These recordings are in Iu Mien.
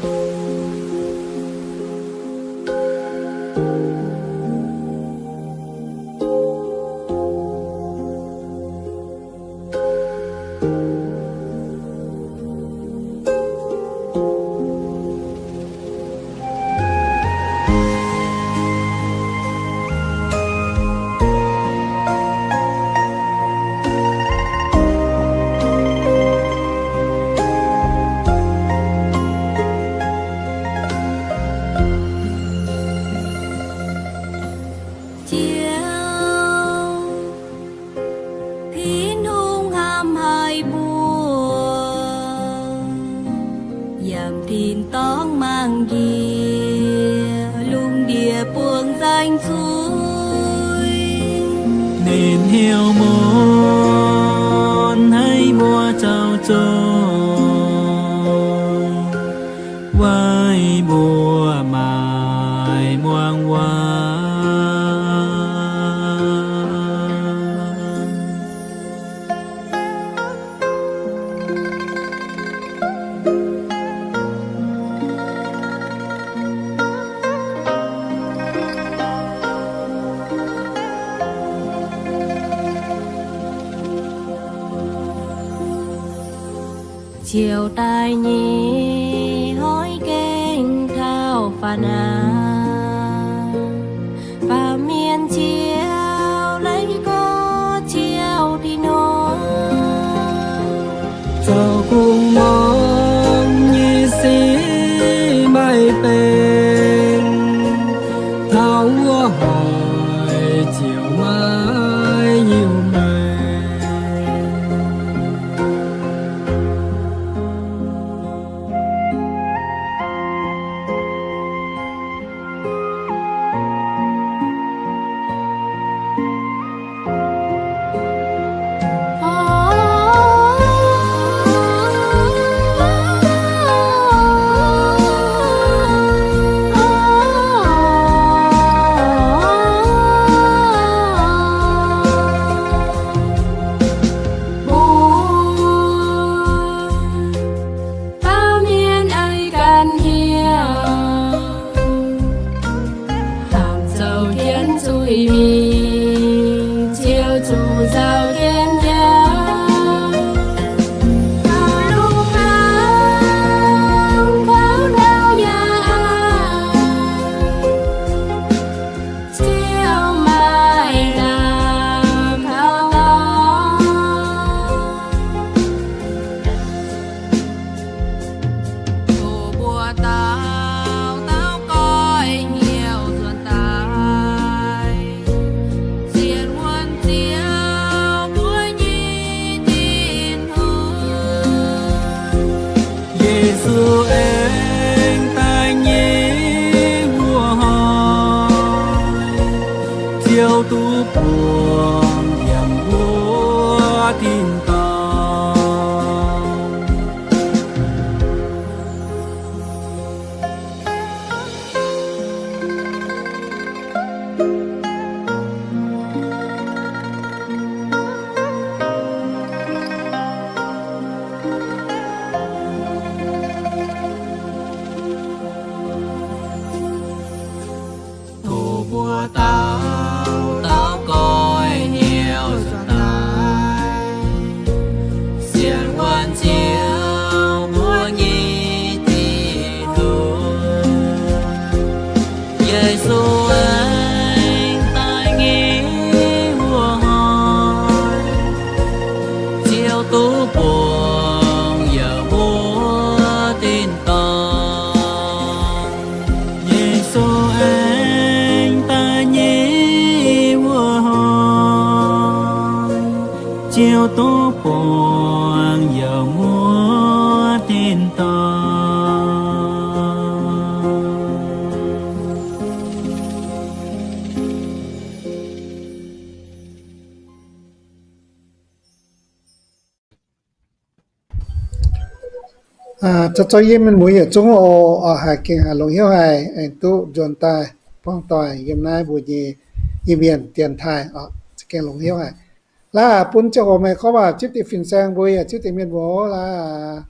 Ziouv, Tin-Hungh hnamv haic mbuo, yaac tin-dorngh mangc njiec lungh ndiev buangh nzaangc zuiz. Ninh hnyouv mun haic mbuo zoux zuqc, weic mbuo maaih muangx waac. Ziouv daaih nyei hoiv gaengh taux faanv aqv. Baamh mienh ziouc leiz gorx Ziouv Tin-Hungh, zoux kungx muangx nyei sic maiv benx. Taux wuov hoic ziouc maiv hiuv meih. Mbuo baamh mienh aengx ganh hnyouv, hnamv zoux jienv zuiz-mingh, Ziouv zuqc nzauh jienv yaac. Taux lungh hnangv kouv ndau yaac aqc, Ziouv maaih lamh kaux dorngx. Doqc mbuo dauh dauh goiv hnyouv nzuonx daaih, sienx wuonh Ziouv mbuo nyei Tin-Hungh. Yesu aengx daaih nyei wuov hnoi, Ziouv duqv buangh yiem wuov tin-dorngh. Doqc mbuo dauh dauh goiv hnyouv nzuonx daaih, sienx wuonh Ziouv mbuo nyei Tin-Hungh. Yesu aengx daaih nyei wuov hnoi, Ziouv duqv buangh yiem wuov tin-dorngh. Yesu aengx daaih nyei wuov hnoi, Ziouv duqv buangh yiem wuov tin-dorngh. Zoux, zoux yiem mienh muoz yietc zungv oc, haih gengh haih longx hnyouv haic, aengx duqv nzuonx daaih buangh doic yiem naaiv mbuo nyei Iu-Mienh dienx taaih oc, gengh longx hnyouv haic. Laaix bun ziangh hoc meih gorngv waac zipv deix fin-saeng mbuo yaac zipv deix mienh mbuo laaix.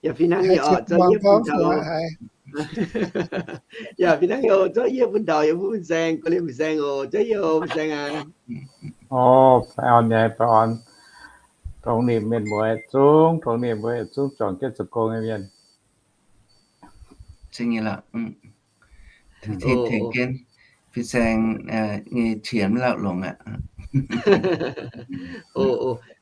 Yaac fih hnangv nyei oc, zorqv yie bun taux. Yaac fih hnangv nyei oc, zorqv yie bun taux yie mbuo fin-saeng, guv liemh fin-saeng oc, zorqv yie oc, fin-saeng aac. Orv, baengh orn nyei, baengh orn. Dongh ninh mienh muoz zungv, dongh ninh mbuo zungv juangc jienv zoux gong nyei mienh. Tengx jienv fin-saeng nyei qiex mv lauh longx aqv.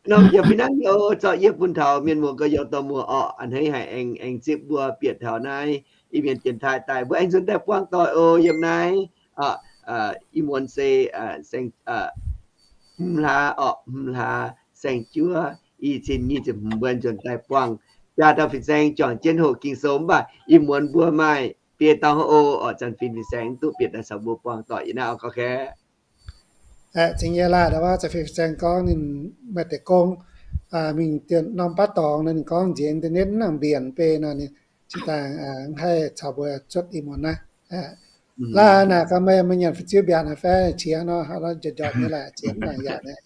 Norm yaac fih hnangv nyei oc, zorqv yie bun taux mienh muoz gorx-youz dorh muoz orqc, a'hneiv haic aengx, aengx zipv mbuo bieqc taux naaiv Iu-Mienh dienx taaih daaih, mbuo aengx nzuonx daaih buangh doic oc yiem naaiv. Ih muonz se hmz hlaax orqc, hmz hlaax saeng-juov, i cin nyic ziepc hmz mbuo nzuonx daaih buangh biaa dauh fin-saeng juangc jienv hoqc Ging-Sou. Mv baac ih muonz mbuo maaih biei dauh oc, zanc fin fin-saeng mv duqv bieqc daaih caux mbuo buangh doic yiem naaiv oc, gorngv kaav. Aeqv, zingh nyei laah, ndau wuov zanc fin fin-saeng gorngv ninh maaih deix gong, mingh dien norm baav dorngx nor, ninh gorngv nziex internet mv nangc mbienc bei nor, ninh zinh dangh mv haih caux mbuo cuotv ih muonz naaiv. Laah naaic gaax, meih, meih nyanc fu'jueiv mbiaauc naaic fai qiex nor, njorqc njorqc nyei laah, qiex mv nangc yaac nyei.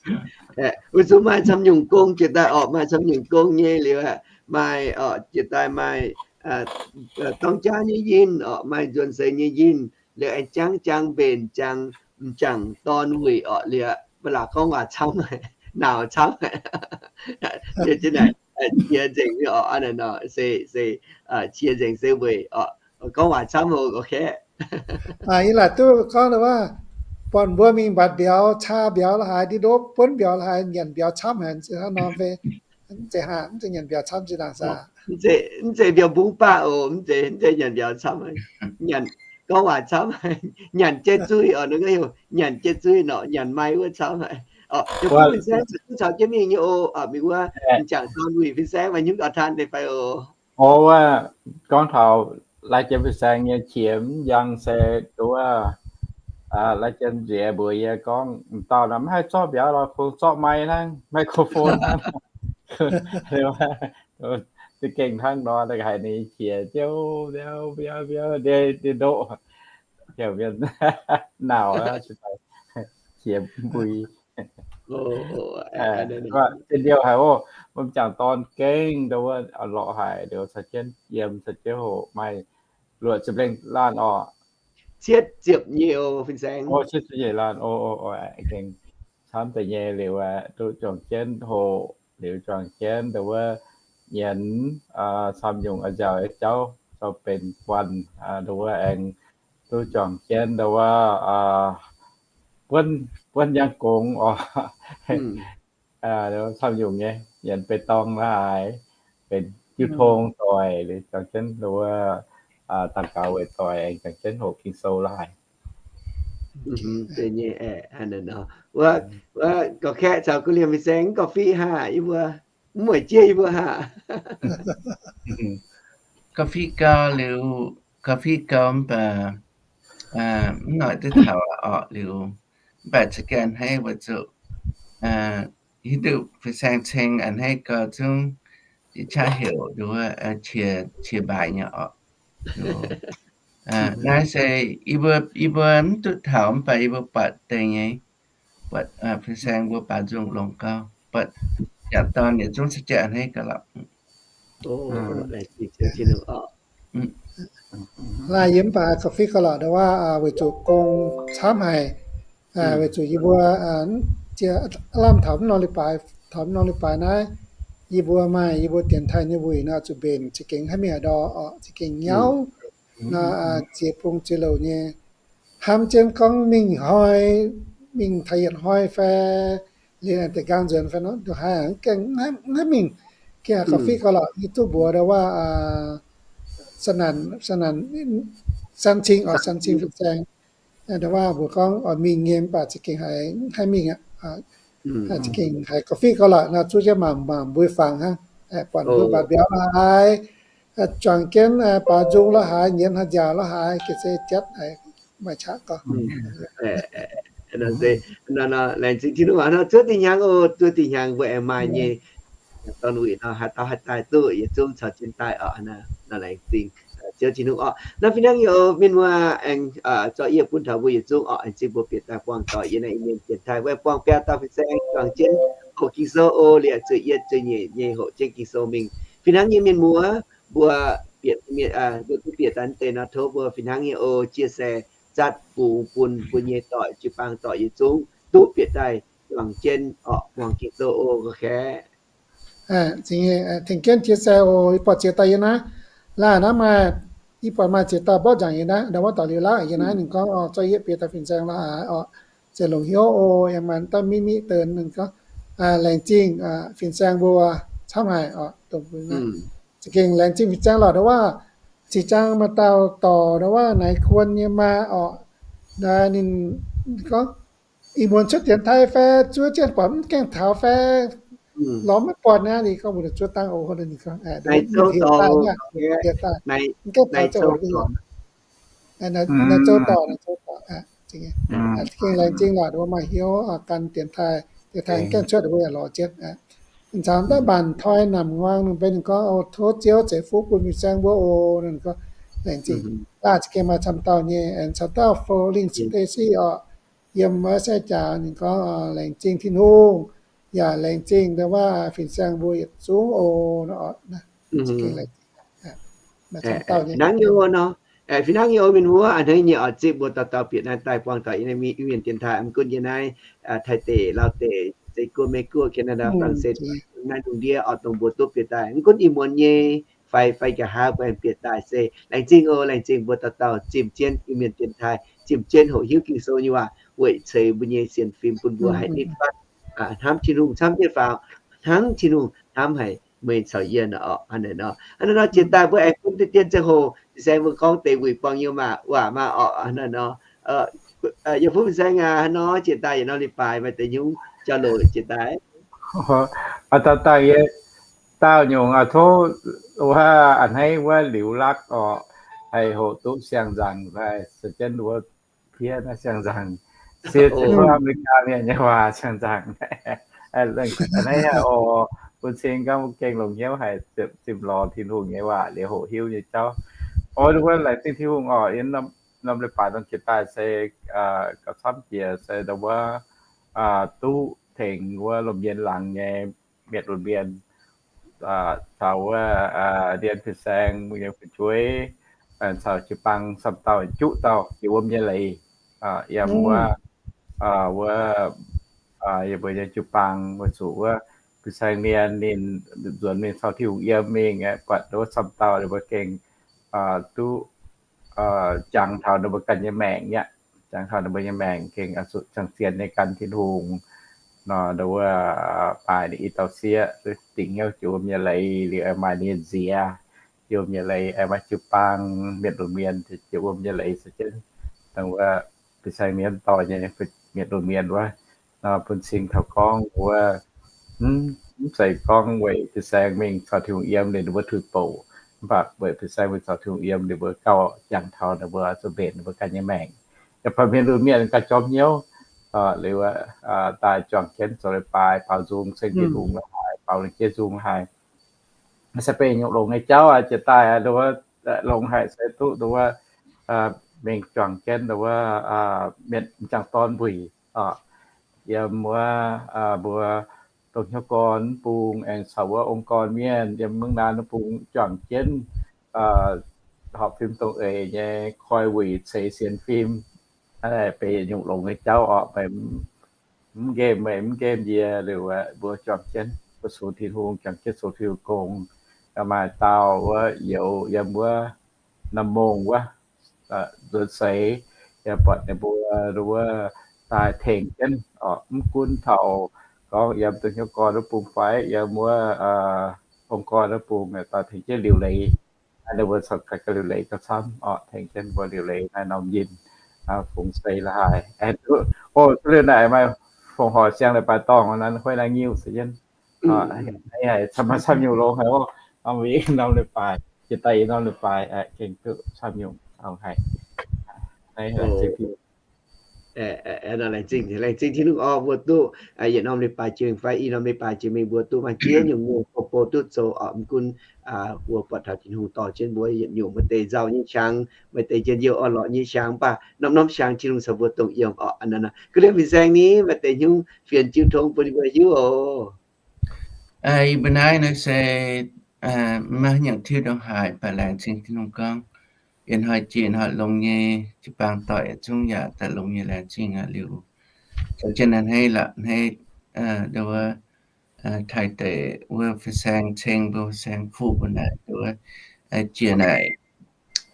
Weic zuqc maaih camv nyungc gong jiex daaih orqc, maaih camv nyungc gong nyei liuz aeqv, maaih orqc jiex daaih maaih dorng jaav nyei yinh orqc, maaih nzuonx seix nyei yinh liuz aengx jangv jangv mbenc jangv, m'jangc dorn wuic orqc liuz, mv baac laaix gorngv waac camv, nauz camv. Liuz zinh naaic qiex nzengc nyei orqc, aa naaic nor se, se qiex nzengc se weic orqc gorngv waac camv oc, gorngv kaav. Yie laaic duqv gorngv wuov, buatc mbuo mingh mbatc mbiauz, caa mbiauz la'haaix, ndie ndoqv buonv mbiauz la'haaix, nyanc mbiauz camv haic, hnangv nor fai? Mv zeiz haac, mv zeiz nyanc mbiauz camv zinh ndaangc saah? Mv zeiz mbiauz mbungv baav oc, mv zeiz, mv zeiz nyanc mbiauz camv, nyanc gorngv waac camv, nyanc jeiv zuiz oc, nyanc jeiv zuiz nor, nyanc mai wuov camv haic. Fin-saeng caux jienv mingh nyei oc, mingh wuov m'jangc dorn wuic fin-saeng maaih hnyouv gauh taan deix fai oc. O, wuov gorngv taux lai jien fin-saeng nyei qiex mv njang se nduov, lai jien nziex mbuox yie gorngv, m'dauh naaic mv haih zorqv mbiauz lorqc, kungx zorqv mai hnangv, microphone hnangv. Za'gengh hnangv nor, haiz ninh qiex ziouc mbiauv mbiauv mbiauv ndie ndoqv, heuc mienh nauz, qiex mbui. Zinh liouh haic oc, m'jangc dorn gengh nduov lorqc haic, liuz caux jienv yiem, caux jienv hoqc maaih luoqc ziepc lengh laanh orqc. Cietv ziepc nyei oc, fin-saeng. O, cietv ziepc nyei laanh, o, gengh camv deix nyei. Liuz aeqv, duqv juangc jienv hoqc, liuz juangc jienv nduov nyienz camv nyungc a'nziaauc nyei jauv, zoux benx guanh, nduov aengx duqv juangc jienv nduov buonv, buonv njang gongx oc. Camv nyungc nyei, nyienz benx dorng la'haaix, benx jiu tong doic, liuz juangc jienv nduov daux gaux weic doic, aengx juangc jienv hoqc Ging-Sou la'haaix. Wuov, wuov, gorqv kaeqv caux guv liemh fin-saeng gorqv fiqv haah, yie mbuo mv mueic jiex yie mbuo haah. Gorqv fiqv gau liuz, gorqv fiqv gau mv baac mv noic duqv taux orqc liuz, mv baac za'gengh a'hneiv weic zuqc hiuv duqv fin-saeng ceng a'hneiv gau zungv jiex qaqv heuc nduov qiex mbaaix nyei orqc. Naaiv se yie mbuo, yie mbuo mv duqv taux mv baac yie mbuo buatc deix nyei, buatc fin-saeng mbuo baaux nzung longx gau, buatc m'jangc dorn yietc zungv caux jienv a'hneiv gau lorqc. Laaih yie mv baac gorqv fiqv gau lorqc, ndau wuov weic zuqc gong camv haic, weic zuqc yie mbuo lamh taux mv norm leiz-baaix, taux mv norm leiz-baaix naaiv, yie mbuo maaih yie mbuo dienx taaih nyei wuic nor zuqc mbenc, za'gengh haih mingh haaix ndau orqc, za'gengh nyauv nor, ziex bung ziex louc nyei. Hnamv jienv gorngv mingh hnoi, mingh taux yietc hnoi fai liuz deix nqaang nzuonx fai nor, ndongc haaix mv gaengh, mv haih mingh. Gengh gorqv fiqv gau lorqc, yie duqv mbuox ndau wuov, san naanc, san naanc, san cing oc, san cing fin-saeng. Ndau wuov mbuox gorngv oix mingh nyei mv baac za'gengh haiz mv haih mingh aqv. Za'gengh haiz gorqv fiqv gau lorqc nor, zuov jienv mangc mangc mbuo fangx hnangv, buatc mbuo mbatc mbiauz la'haaix, juangc jienv baaux nzung la'haaix, nyienz haaix nziaauc la'haaix, gengh se jatv haic, maaih qaqv gorngv. Laengz zingh Tin-Hungh aac, zuov dinh hnyangx oc, zuov dinh hnyangx mbuo aengx maaih nyei dorn wuic nor, haaix dauh haih daaih duqv yietc zungv caux jienv daaih oc. Nor laengz zingh Ziouv Tin-Hungh oc. Naaiv fih hnangv nyei oc, mienh muoz aengx zorqv yie bun taux mbuo yietc zungv oc, aengx zinh mbuo bieqc daaih buangh doic yiem naaiv Iu-Mienh dienx taaih wuov buangh biaa dauh fin-saeng juangc jienv hoqc Ging-Sou oc, liuz zueiz yietv zueiz nyeic nyei hoqc jienv Ging-Sou mingh. Fih hnangv nyei mienh muoz, Mbuo bieqc, mbuo duqv bieqc daaih deix nor, tov mbuo fih hnangv nyei oc, chia sẻ zatv bungx bun mbuo nyei doic, jiu-baang doic yietc zungv duqv bieqc daaih juangc jienv orqc, muangx Ging-Sou oc, ga'kaeqv. Tengx jienv chia sẻ oc. Ih buatc ziex dauh yiem naaiv, laaih naaiv maaih, ih buatc maaih ziex dauh mborqv nzangc yiem naaiv, ndau wuov dauh liuz lauh yiem naaiv, ninh gorngv, Zorqv yie bieqc daaih fin-saeng la'haaix orqc, ziouc longc hnyouv oc, yaac maaih dauh miqv miqv deix ninh gorngv, Laengz zingh fin-saeng mbuo camv haic orqc, dongh mbuo za'gengh laengz zingh fin-saeng lorqc, ndau wuov zinh ziangx maaih dauh dorc ndau wuov naaic kuon nyei maa orqc, ninh gorngv, Ih muonz cuotv dienx taaih fai zuov jienv buatc mv gaengh taux fai lorz maiv buatc naaiv, ninh gorngv mbuo zuov dangh oc, ninh gorngv, naaiv zouv dorc, naaiv zouv dorc, naaiv zouv dorc, gengh laengz zingh lorqc, mbuo maaih hnyouv gan dienx taaih, dienx taaih mv gaengh cuotv mbuo yaac lorz jienv. Ninh caux daaih mbanc toi namx muangx ninh benx ninh gorngv, O tov Ziouv ceix fuqv bun fin-saeng mbuo oc, ninh gorngv laengz zingh. Laaih za'gengh maaih camv dauh nyei, caux dauh Fo Lingh Stacy orqc, yiem wuov sai jaax ninh gorngv, Laengz zingh Tin-Hungh, yaac laengz zingh ndau wuov fin-saeng mbuo yietc zungv oc. Hnangv nyei oc nor, fih hnangv nyei oc mienh muoz, a'hneiv nyei oc, zipv mbuo dauh dauh bieqc naaiv daaih buangh taux Iu-Mienh dienx taaih, mv gunv yiem naaiv Taiv deic, Lauv deic, Zeiv Guoqv, Meiv Guoqv, Canada, Faa^lang^se, naaiv lungh ndiev oc, dongh mbuo duqv bieqc daaih, mv gunv ih muonz nyei fai, fai nqa'haav mbuo aengx bieqc daaih se laengz zingh oc, laengz zingh mbuo dauh dauh zimh jienv Iu-Mienh dienx taaih, zimh jienv hoqc hiuv Ging-Sou nyei waac weic ceix mbuo nyei sienx fim bun mbuo haih nitv fatv hnamv Tin-Hungh camv jienv faaux, hnangv Tin-Hungh hnamv haic meih caux yie nor. Hnangv naaiv nor, jiex daaih mbuo aengx bun deix dien ziangh hoc fin-saeng mbuo gorngv deix wuic buangh yiem waac maah orqc. Hnangv naaiv nor, yie bun fin-saeng aac, hnangv nor jiex daaih yietc norm leiz-baaix maaih deix nyungc jauv-louc jiex daaih. Dauh dangh yie, dauh nyungc tov wuov a'hneiv wuov liuz lakv orqc, haih hoqc duqv siang-nzangc daaih, se jienv wuov piev naaiv siang-nzangc, se jienv wuov Aa^me^li^gaa mienh nyei waac siang-nzangc. A'hneiv oc, bun cing gorngv mbuo gengh longc hnyouv haic zimh lorz Tin-Hungh nyei waac liuz hoqc hiuv nyei jauv. O, wuov laengz zingh Tin-Hungh orqc, yie norm leiz-baaix dongh jiex daaih se gauh camv jiex se ndau wuov duqv tengx wuov lomh mienh laangz nyei mietc lunx mienh caux wuov ndiev fin-saeng mbuo nyei fu'jueiv caux jiu-baang samv dauh juqv dauh jiex wuom nyei leiz yiem wuov, wuov, yie mbuo nyei jiu-baang weic zuqc wuov fin-saeng mienh ninh nzuonx mingh caux Tin-Hungh yiem mingh aeqv, buatc wuov samv dauh ninh mbuo gengh duqv jangx taux ninh mbuo ganh nyei maengc aqv. Jangx taux ninh mbuo nyei maengc gengh zuqc ziangh zien nyei gan Tin-Hungh nor, ndau wuov baaix ninh i dauh sieqv dingc hnyouv jiex wuom nyei leiz liuz, maaih ninh nyei nziex jiex wuom nyei leiz, maaih jiu-baang mietc lunx mienh jiex wuom nyei leiz se jienv dongh wuov fin-saeng mienh dorh nyei mietc lunx mienh wuov nor, bun cing taux gorngv wuov mv zeiz gorngv weic fin-saeng mingh caux Tin-Hungh yiem liuz ninh mbuo tuix bouc, mv baac weic fin-saeng mingh caux Tin-Hungh yiem ninh mbuo gauh jangx taux ninh mbuo zuqc mbenc ninh mbuo ganh nyei maengc. Yaac baac mienh lunx mienh gauh jorm hnyouv liuz daaih juangc jienv zoux leiz-baaix baaux nzung ceng Tin-Hungh la'haaix, baaux lungh jeiv nzung la'haaix. Se benx nyungc longx nyei jauv aqv. Jiex daaih ndau wuov longx haic se duqv ndau wuov mingh juangc jienv ndau wuov mienh m'jangc dorn mbuic, yiem wuov mbuo dongh hnyouv gorn mv bung aengx caux wuov ong-gorn mienh yiem mungv naan mv bung juangc jienv horpc fim dongh eix nyei koi wuic ceix sienx fim. Benx yietc nyungc longx nyei jauv orqc. Meih mv nqemh, meih mv nqemh yie liuz, mbuo juangc jienv fu-sux Tin-Hungh, juangc jienv zoux Tin-Hungh gong. Maaih dauh wuov youz yiem wuov Nam Mongh wuov nzuonx seix, yaac buatc ninh mbuo wuov daaih tengx jienv orqc. Mv gunv taux gorngv yiem dongh hnyouv gorn wuov bung fai yiem wuov ong-gorn wuov bung daaih tengx jienv liuc leiz. Ninh mbuo corc ganh gauh liuc leiz gauh camv orqc, tengx jienv mbuo liuc leiz naaiv norm yinh fungx seix la'haaix. O, liuz naaic maaih fongc hoic siang leiz-baaix dorngh naaiv huei naaiv ngiuh se jienv. Haiz camv nyungc longx haic oc. Norm leiz-baaix, jiex daaih yietc norm leiz-baaix gengh duqv camv nyungc longx haic. Laengz zingh Tin-Hungh orqc, mbuo duqv yietc norm leiz-baaix jiex mingh fai i norm leiz-baaix jiex mingh, mbuo duqv maaih ziex nyungc nyungc bou bou duqv zoux orqc. Mv gunv mbuo buatc taux Tin-Hungh dorh jienv mbuo yietc nyungc, maaih deix nzauh nyei hiaangx, maaih deix njien-youh orn-lorqc nyei hiaangx, mv baac norm norm hiaangx Tin-Hungh caux mbuo dongh yiem orqc. Aa, ga'naaiv fin-saeng ni maaih deix nyungc fienx jiu tong bun ninh mbuo hiuv oc. Yie mbuo naaiv naaiv se maiv haaix nyungc tiuv ndongc haaix, mv baac laengz zingh Tin-Hungh gorngv, ih hnoi jiex ih hnoi longx nyei, jiu-baang doic yietc zungv yaac daaih longx nyei, laengz zingh aqv. Liuz, zoux jienv naaiv hneiv la'hneiv, nduov, taaih deix wuov fin-saeng ceng mbuo, fin-saeng fuqv mbuo naaic, nduov, jiex naaic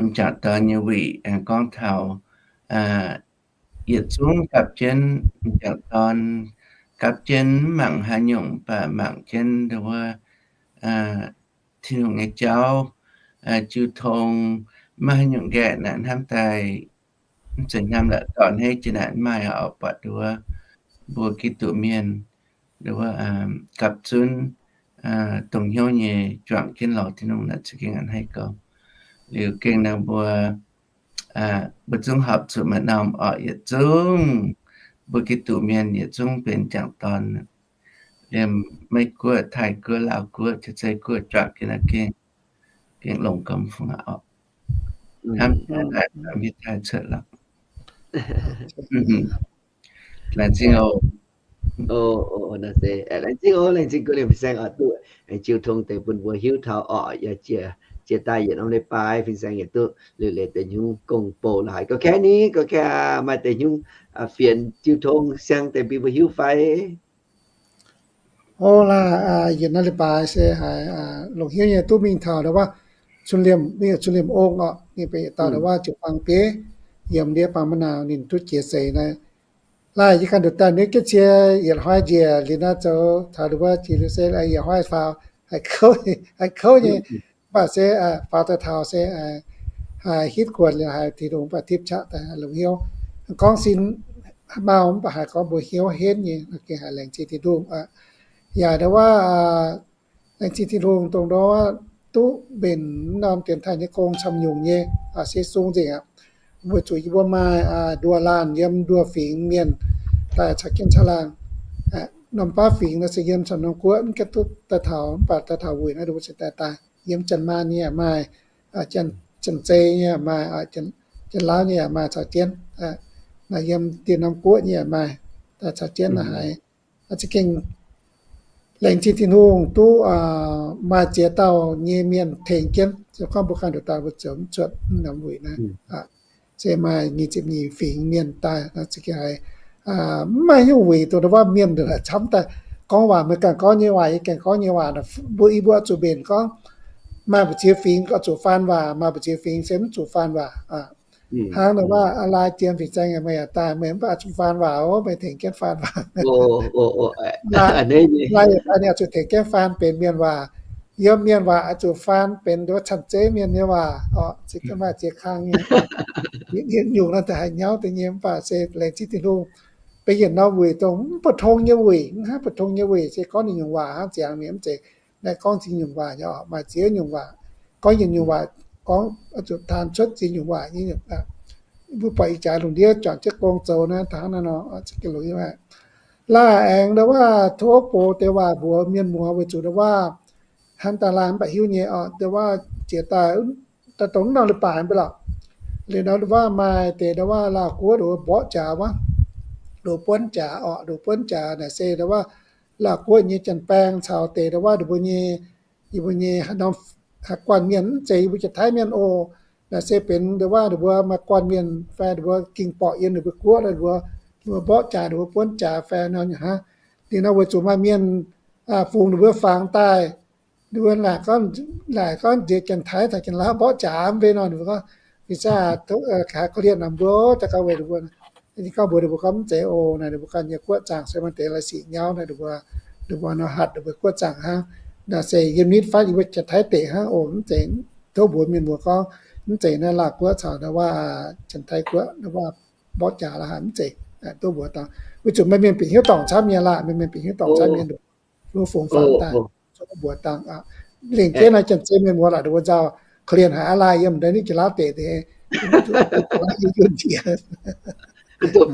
m'jangc dorn nyei wuic aengx gorngv taux yietc zungv gapv jienv m'jangc dorn, gapv jienv mv mangc haaix nyungc, mv baac mangc jienv nduov, Tin-Hungh nyei jauv, jiu tong, maiv haaix nyungc nqaeqv naaic hnamv daaih, mv zeiz hnamv la'dorh hneiv jiex naaic mv maaih oc, buatc nduov mbuo Giduc mienh nduov gapv zunv dongh hnyouv nyei juangc jienv lorz Tin-Hungh naaic za'gengh a'hneiv gauh. Liuz gengh naaiv mbuo, mbuo zungv horpc zuqc maaih norm orqc, yietc zungv mbuo Giduc mienh yietc zungv benx m'jangc dorn, liemh Meiv Guoqv, Taiv Guoqv, Laauv Guoqv, Taiv Zei Guoqv, juangc jienv naaiv gengh, gengh longx gauh fungc aqv oc. Hnamv daaih hiuv taaih cuotv lorqc. Laengz zingh oc. Laengz zingh oc, laengz zingh guv liemh fin-saeng oc, duqv aengx jiu tong deix bun mbuo hiuv taux orqc, yaac jiex daaih yietc norm leiz-baaix fin-saeng yietc duqv liuz leiz deix hnyungv gong-bou la'haiz. Gauh kaeqv ni, gauh kaeqv maaih deix hnyungv fienx jiu tong siang deix bun mbuo hiuv fai? O laaih, yietc norm leiz-baaix se haiz longc hnyouv nyei duqv mingh taux nduov wuov Cun Liemh, mingh Cun Liemh Ong oc, ninh benx yietc dauh nduov wuov jiu-baang bieiv yiem ndiev Baang Ma'nauc, ninh duqv jiex seix naaiv. Laaih yie ganh nduqc daaih ninh jienv cie yietc hnoi njiec liuz naaiv zoux taux nduov wuov jiex liuz se yietc hnoi faaux, haiz kouv, haiz kouv nyei. Mv baac se faaux daaih taux se haiz hitv guonc liuz haiz Tin-Hungh mv baac tipv qaqv daaih longc hnyouv. Gorngv sin mau mv baac haiz gorngv mbuo hnyouv henv nyei, gengh haiz laengz zingh Tin-Hungh. Yaac nduov wuov laengz zingh Tin-Hungh dongh nduov duqv mbenc norm dienx taaih nyei gong camv nyungc nyei, se sung nzengc aqv. Weic zuqc yie mbuo maaih nduoh laanh yiem nduoh fingx mienh daaih caux jienv caangh laangh. Norm baav fingx naaiv se yiem camv norm guoqv mv gaengh duqv daaih taux, mv baac daaih taux wuic naaiv mbuo cingx daaih daaih. Yiem Janx-Maanh nyei yaac maaih, Janx-Zei nyei yaac maaih, Janx-Lauv nyei yaac maaih caux jienv. Naaiv yiem dieh norm guoqv nyei yaac maaih daaih caux jienv naaiv haiz. Za'gengh laengz zingh Tin-Hungh duqv maaih ziex dauh nyei mienh tengx jienv, se gorngv mbuo ganh nduqc daaih mbuo ziouc mv cuotv norm wuic naaiv. Se maaih nyic ziepc nyeic fingx mienh daaih, za'gengh haiz mv maaih nyungc wuic dongh nduov wuov mienh camv daaih gorngv waac, meih ganh gorngv nyei waac, yie ganh gorngv nyei waac, mbuo i mbuo oix zuqc mbenc gorngv maaih mbu'ziex fingx oix zuqc faan waac, maaih mbu'ziex fingx se mv zuqc faan waac. Hnangv nor, maaih aa lai jiem fin-saeng meih yaac daaih, meih mv baac zuqc faan waac oc, meih tengx jienv faan waac. Lai yaac daaih ninh zuqc tengx jienv faan benx mienh waac. Yiem mienh waac oix zuqc faan benx nduov Chan-Zei mienh nyei waac oc, se maaih ziex kang nyei. Yiem nyungc nor daaih haiz nyauv deix nyei, mv baac se laengz zingh Tin-Hungh. Benx yietc norm wuic dongh mv bu tong nyei wuic, mv hnangv bu tong nyei wuic se gorngv ninh nyungc waac hnangv ziangx mienh mv zeiz. Naaiv gorngv ziex nyungc waac nyei oc, maaih ziex nyungc waac. Gorngv yietc nyungc waac gorngv zuqc taan cuotv ziex nyungc waac nyei. Mbuo buatc ih jaax lungh ndiev juangc jienv gong zoux naaiv hnangv naaiv nor, laaih aengx nduov wuov tov gox deix waac mbuox mienh muoz weic zuqc nduov wuov hnangv daaih laanh mv baac hiuv nyei oc, nduov wuov jiex daaih dongh norm leiz-baaix mv baac lorqc. Liuz nor nduov wuov maaih deix nduov wuov Laauh Guoqv nduov mborqv jaax wuov, nduov buonv jaax oc, nduov buonv jaax naaic se nduov wuov Laauh Guoqv nyei janx-baeng caux deix nduov wuov ninh mbuo nyei, yie mbuo nyei haaix norm, haaix guanh mienh mv zeiz yie mbuo Janx-Taiv mienh oc. Naaic se benx nduov wuov ninh mbuo maaih guanh mienh fai ninh mbuo ging borqc yiem ninh mbuo guoqv, ninh mbuo, ninh mbuo mborqv jaax, ninh mbuo buonv jaax fai nor nyei hnangv. Liuz nor weic zuqc maaih mienh fungx ninh mbuo fangx daaih, ninh mbuo laaic gorngv, laaic gorngv nziex Janx-Taiv caux Janx-Lauv mborqv jaax mv bei nor, ninh mbuo gorngv, fin-saeng haiz korv-lienh mbuo, daaih gorngv weic ninh mbuo, ninh gorngv mbuox ninh mbuo gorngv mv zeiz oc. Naaic ninh mbuo ganh nyei guoqv zaangc se maaih deix la'sic nyauv naaic, ninh mbuo, ninh mbuo nor hatc ninh mbuo guoqv zaangc hnangv. Naaic se yiem nitv fatv yie mbuo Janx-Taiv deic hnangv oc. Mv zeiz, tov mbuox mienh muoz gorngv mv zeiz naaiv Laauh Guoqv caux naaiv waac Janx-Taiv guoqv naaiv waac mborqv jaax la'haic mv zeiz. Tov mbuox dangh, weic zuqc meih mienh bieqc hnyouv dorngc camv nyei laah, meih mienh bieqc hnyouv dorngc camv nyei, mbuo fungx fangx daaih, tov mbuox dangh. Lengc jeiv naaiv Janx-Zei mienh muoz laaic ninh mbuo nzauh korv-lienh haic aqv laah, yiem ndeic ninh Janx-Lauv deic deix, yunh njiec.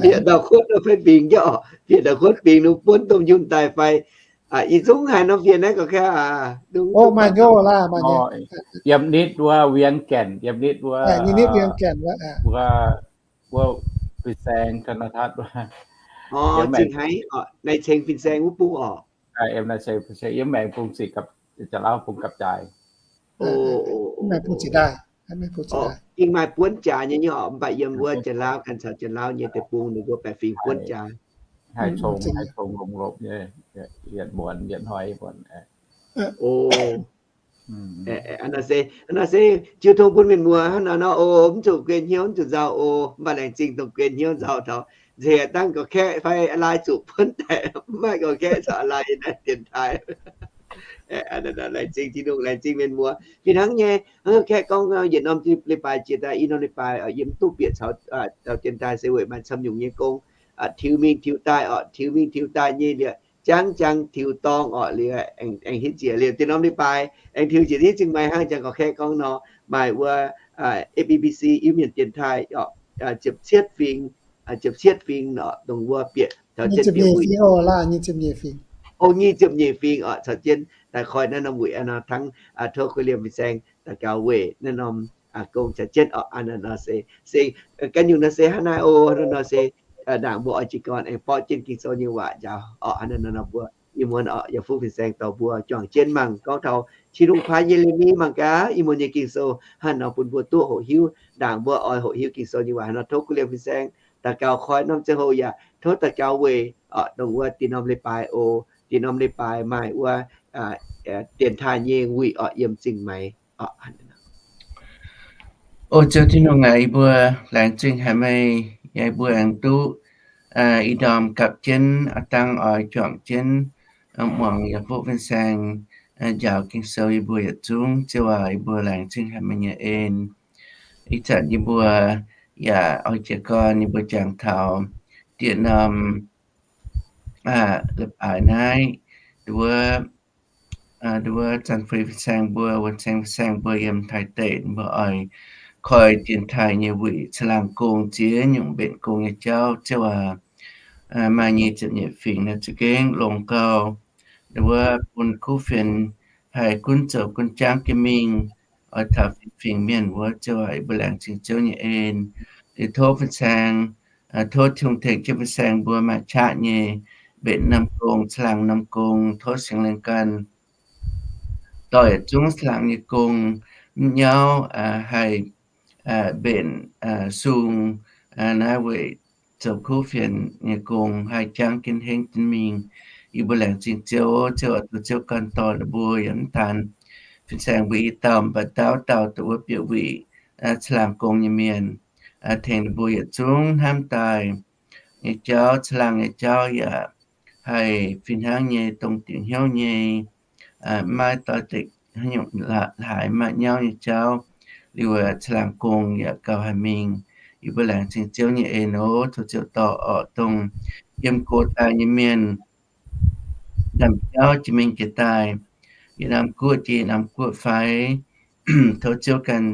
Bieqc ndau-kuotv fai bingx jauv, bieqc ndau-kuotv bingx ninh buonv domh yunh daaih fai? Ih zungv haiz norm fiev naaiv gauh kouv. Maaih nyei laah, maaih nyei. Yiem nitv wuov Wienh Gaenc, yiem nitv wuov, nitv Wienh Gaenc wuov, wuov, wuov fin-saeng Janx-Lauv Tatv wuov. Zingh haiz naaic ceng fin-saeng wuov bung oc. Yiem naaic ceng fin-saeng yiem maengx bung ziqc gapv, Janx-Lauv bung gapv-jaaix. Mv maaih buonv jaax daaih. Gengh maaih buonv jaax nyei nyei oc, mv baac yiem wuov Janx-Lauv ganh caux Janx-Lauv nyei deic-bung ninh mbuo baeqc fingx buonv jaax. Haih congx, haih congx longx-lopc nyei, yietc muonz yietc hnoi muonz. O, naaiv se jiu tong bun mienh muoz hnangv naaiv nor o, mv zuqc guen hnyouv, mv zuqc nzauh o. Mv baac laengz zingh dongh guen hnyouv nzauh taux nziex dangh ga'kaeqv fai lai zuqc buonv daaih, mv maaih ga'kaeqv caux lai naaiv dienx taaih. Laengz zingh Tin-Hungh, laengz zingh mienh muoz. Fih hnangv nyei, hnangv ga'kaeqv gorngv yietc norm leiz-baaix jiex daaih i norm leiz-baaix yie mv duqv bieqc caux dauh dienx taaih se weic maaih camv nyungc nyei gong, tiux mingh tiux daaih oc, tiux mingh tiux daaih nyei liuz, jangv jangx tiux dorngh oc, liuz aengx hitv njiec liuz deix norm leiz-baaix aengx tiux njiec hitv zingh maengx hnangv jangx ga'kaeqv gorngv nor, maaih wuov F E B C Iu Mienh dienx taaih oc, ziepc cietv fingx, ziepc cietv fingx oc, dongh wuov bieqc taux jienv bieqc wuic, o, nyic ziepc nyeic fingx oc, caux jienv daaih koi naaiv norm wuic nor hnangv. Tov Gui Liemh fin-saeng daux gaux weic naaiv norm gong caux jienv oc. Aa, naaiv nor se, se ganh nyungc nor se hnangv naaiv o, hnangv nor se ndaangc mbuo oix jiez gorn aengx borqv jienv Ging-Sou nyei waac njaaux oc. Hnangv naaiv nor mbuo ih muonz oc, yaac fuqv fin-saeng dorh mbuo juangc jienv mangc gorngv taux Tin-Hungh paaiv Ye^le^mi mangc gaax ih muonz nyei Ging-Sou hnangv nor bun mbuo duqv hoqc hiuv, ndaangc mbuo oix hoqc hiuv Ging-Sou nyei waac hnangv nor. Tov Gui Liemh fin-saeng daux gaux koi norm ziangh hoc yaac tov daux gaux weic oc, dongh wuov deix norm leiz-baaix o, deix norm leiz-baaix maaih wuov dienx taaih nyei wuic oc, yiem zingh maengx oc. O Ziouv Tin-Hungh aac, yie mbuo laengz zingh haic meih, yaac mbuo aengx duqv ih ndorm gapv jienv aav dangh oix juangc jienv muangx yaac fuqv fin-saeng njaaux Ging-Sou yie mbuo yietc zungv. Ziouv aac, yie mbuo laengz zingh haic meih nyei en. Ih zanc yie mbuo yaac oix jiez gorn yie mbuo jangx taux diex norm leiz-baaix naaiv, wuov, wuov zanc fui fin-saeng mbuo, wuov ceng fin-saeng mbuo yiem Taiv deic, mbuo oix koi dienx taaih nyei wuic caangh laangh gong ziex nyungc mbenc gong nyei jauv. Ziouv aac, maaih nyic ziepc nyeic fingx naaiv za'gengh longx gau, wuov bun kuv fienx haih gunv zoux gunv jangv jienv mingh, oix taux fingx-fingx mienh wuov. Ziouv aac, yie mbuo laengz zingh Ziouv nyei en. Liuz tov fin-saeng, tov Tin-Hungh tengx jienv fin-saeng mbuo maaih qaqv nyei mbenc norm gong, caangh laangh norm gong. Tov Singx Lingh ganh dorh yietc zungv caangh laangh nyei gong mv nyauv haih mbenc sung naaiv weic zoux kuv fienx nyei gong haih jangv jienv hengv jienv mingh. Yie mbuo laengz zingh Ziouv. Ziouv aac, tov Ziouv ganh dorh ninh mbuo yaac mv daanh fin-saeng mbuo i dauh, mv baac dauh dauh dongh wuov bieqc wuic caangh laangh gong nyei mienh, tengx ninh mbuo yietc zungv hnamv daaih nyei jauv, caangh laangh nyei jauv yaac haih fih hnangv nyei, dongh diuc hnyouv nyei, maiv doix-dekc haaix nyungc laaix maaih nyauv nyei jauv. Liuz caangh laangh gong yaac gauh haih mingh. Yie mbuo laengz zingh Ziouv nyei en oc. Tov Ziouv dorh orqc dongh yiem go daaih nyei mienh, ndaamv-jauv jiex mingh jiex daaih, yietc norm guoqv jiex yietc norm guoqv fai, tov Ziouv ganh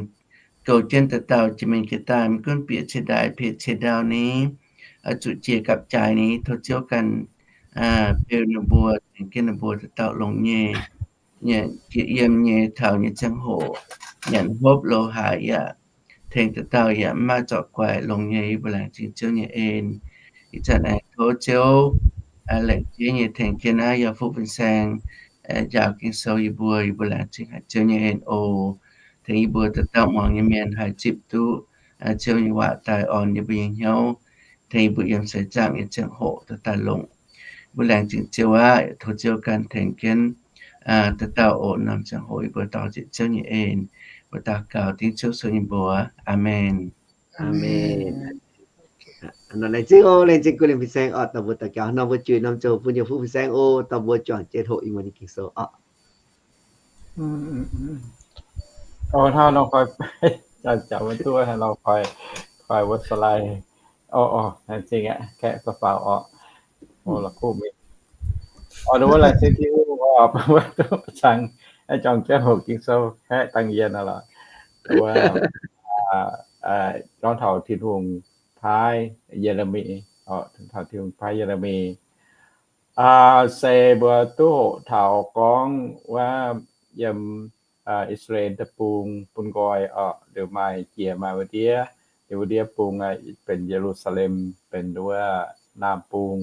goux jienv dauh dauh jiex mingh jiex daaih, maiv gunv bieqc cie ndaaix, bieqc cie ndau ni, zuqc jiex gapv-jaaix ni, tov Ziouv ganh beu ninh mbuo, tengx jienv ninh mbuo dauh dauh longx nyei, jiex yiem nyei taux nyei ziangh hoc, nyanc hopv lo haaix yaac tengx dauh dauh yaac maiv maaih zorc guaix, longx nyei. Yie mbuo laengz zingh Ziouv nyei en. Ih zanc aengx tov Ziouv laengz zingh nyei tengx jienv naaiv yaac fuqv fin-saeng njaaux Ging-Sou yie mbuo. Yie mbuo laengz zingh haic Ziouv nyei en oc. Tengx yie mbuo dauh dauh muangx nyei mienh haih zipv duqv Ziouv nyei waac daaih orn yie mbuo nyei hnyouv, tengx yie mbuo yiem seix zaangc nyei ziangh hoc dauh dauh longx. Mbuo laengz zingh Ziouv aqv. Tov Ziouv ganh tengx jienv dauh dauh oc. Norm ziangh hoc yie mbuo daux zipv Ziouv nyei en, mbuo daux gaux dengv Ziouv Yesu nyei mbuox. Aamen. Aamen. Laengz zingh oc, laengz zingh Guv Liemh fin-saeng oc, dauh mbuo daux gaux nor mbuo juix norm ziangh hoc bun yie fuqv fin-saeng oc, dauh mbuo juangc jienv hoqc ih muonz nyei Ging-Sou oc. Hnangv nor koi, jaax maiv duqv, hnangv nor koi, koi wuov slide. Laengz zingh aqv, kaeqv faaux faaux oc. La'kuqv mingh. Oc, wuov laengz zingh Tin-Hungh oc, wuov duqv cangx juangc jienv hoqc Ging-Sou kaeqv dangh yie nor lorqc. Wuov, gorngv taux Tin-Hungh paaiv Ye^le^mi, oc, taux Tin-Hungh paaiv Ye^le^mi. Se mbuo duqv hoqc taux gorngv wuov yiem I^saa^laa^en Deic-Bung bun nqoi oc, liuz maaih jiex maaih wuov ndiev, liuz wuov ndiev bung benx Ye^lu^saa^lem, benx wuov naamh bung,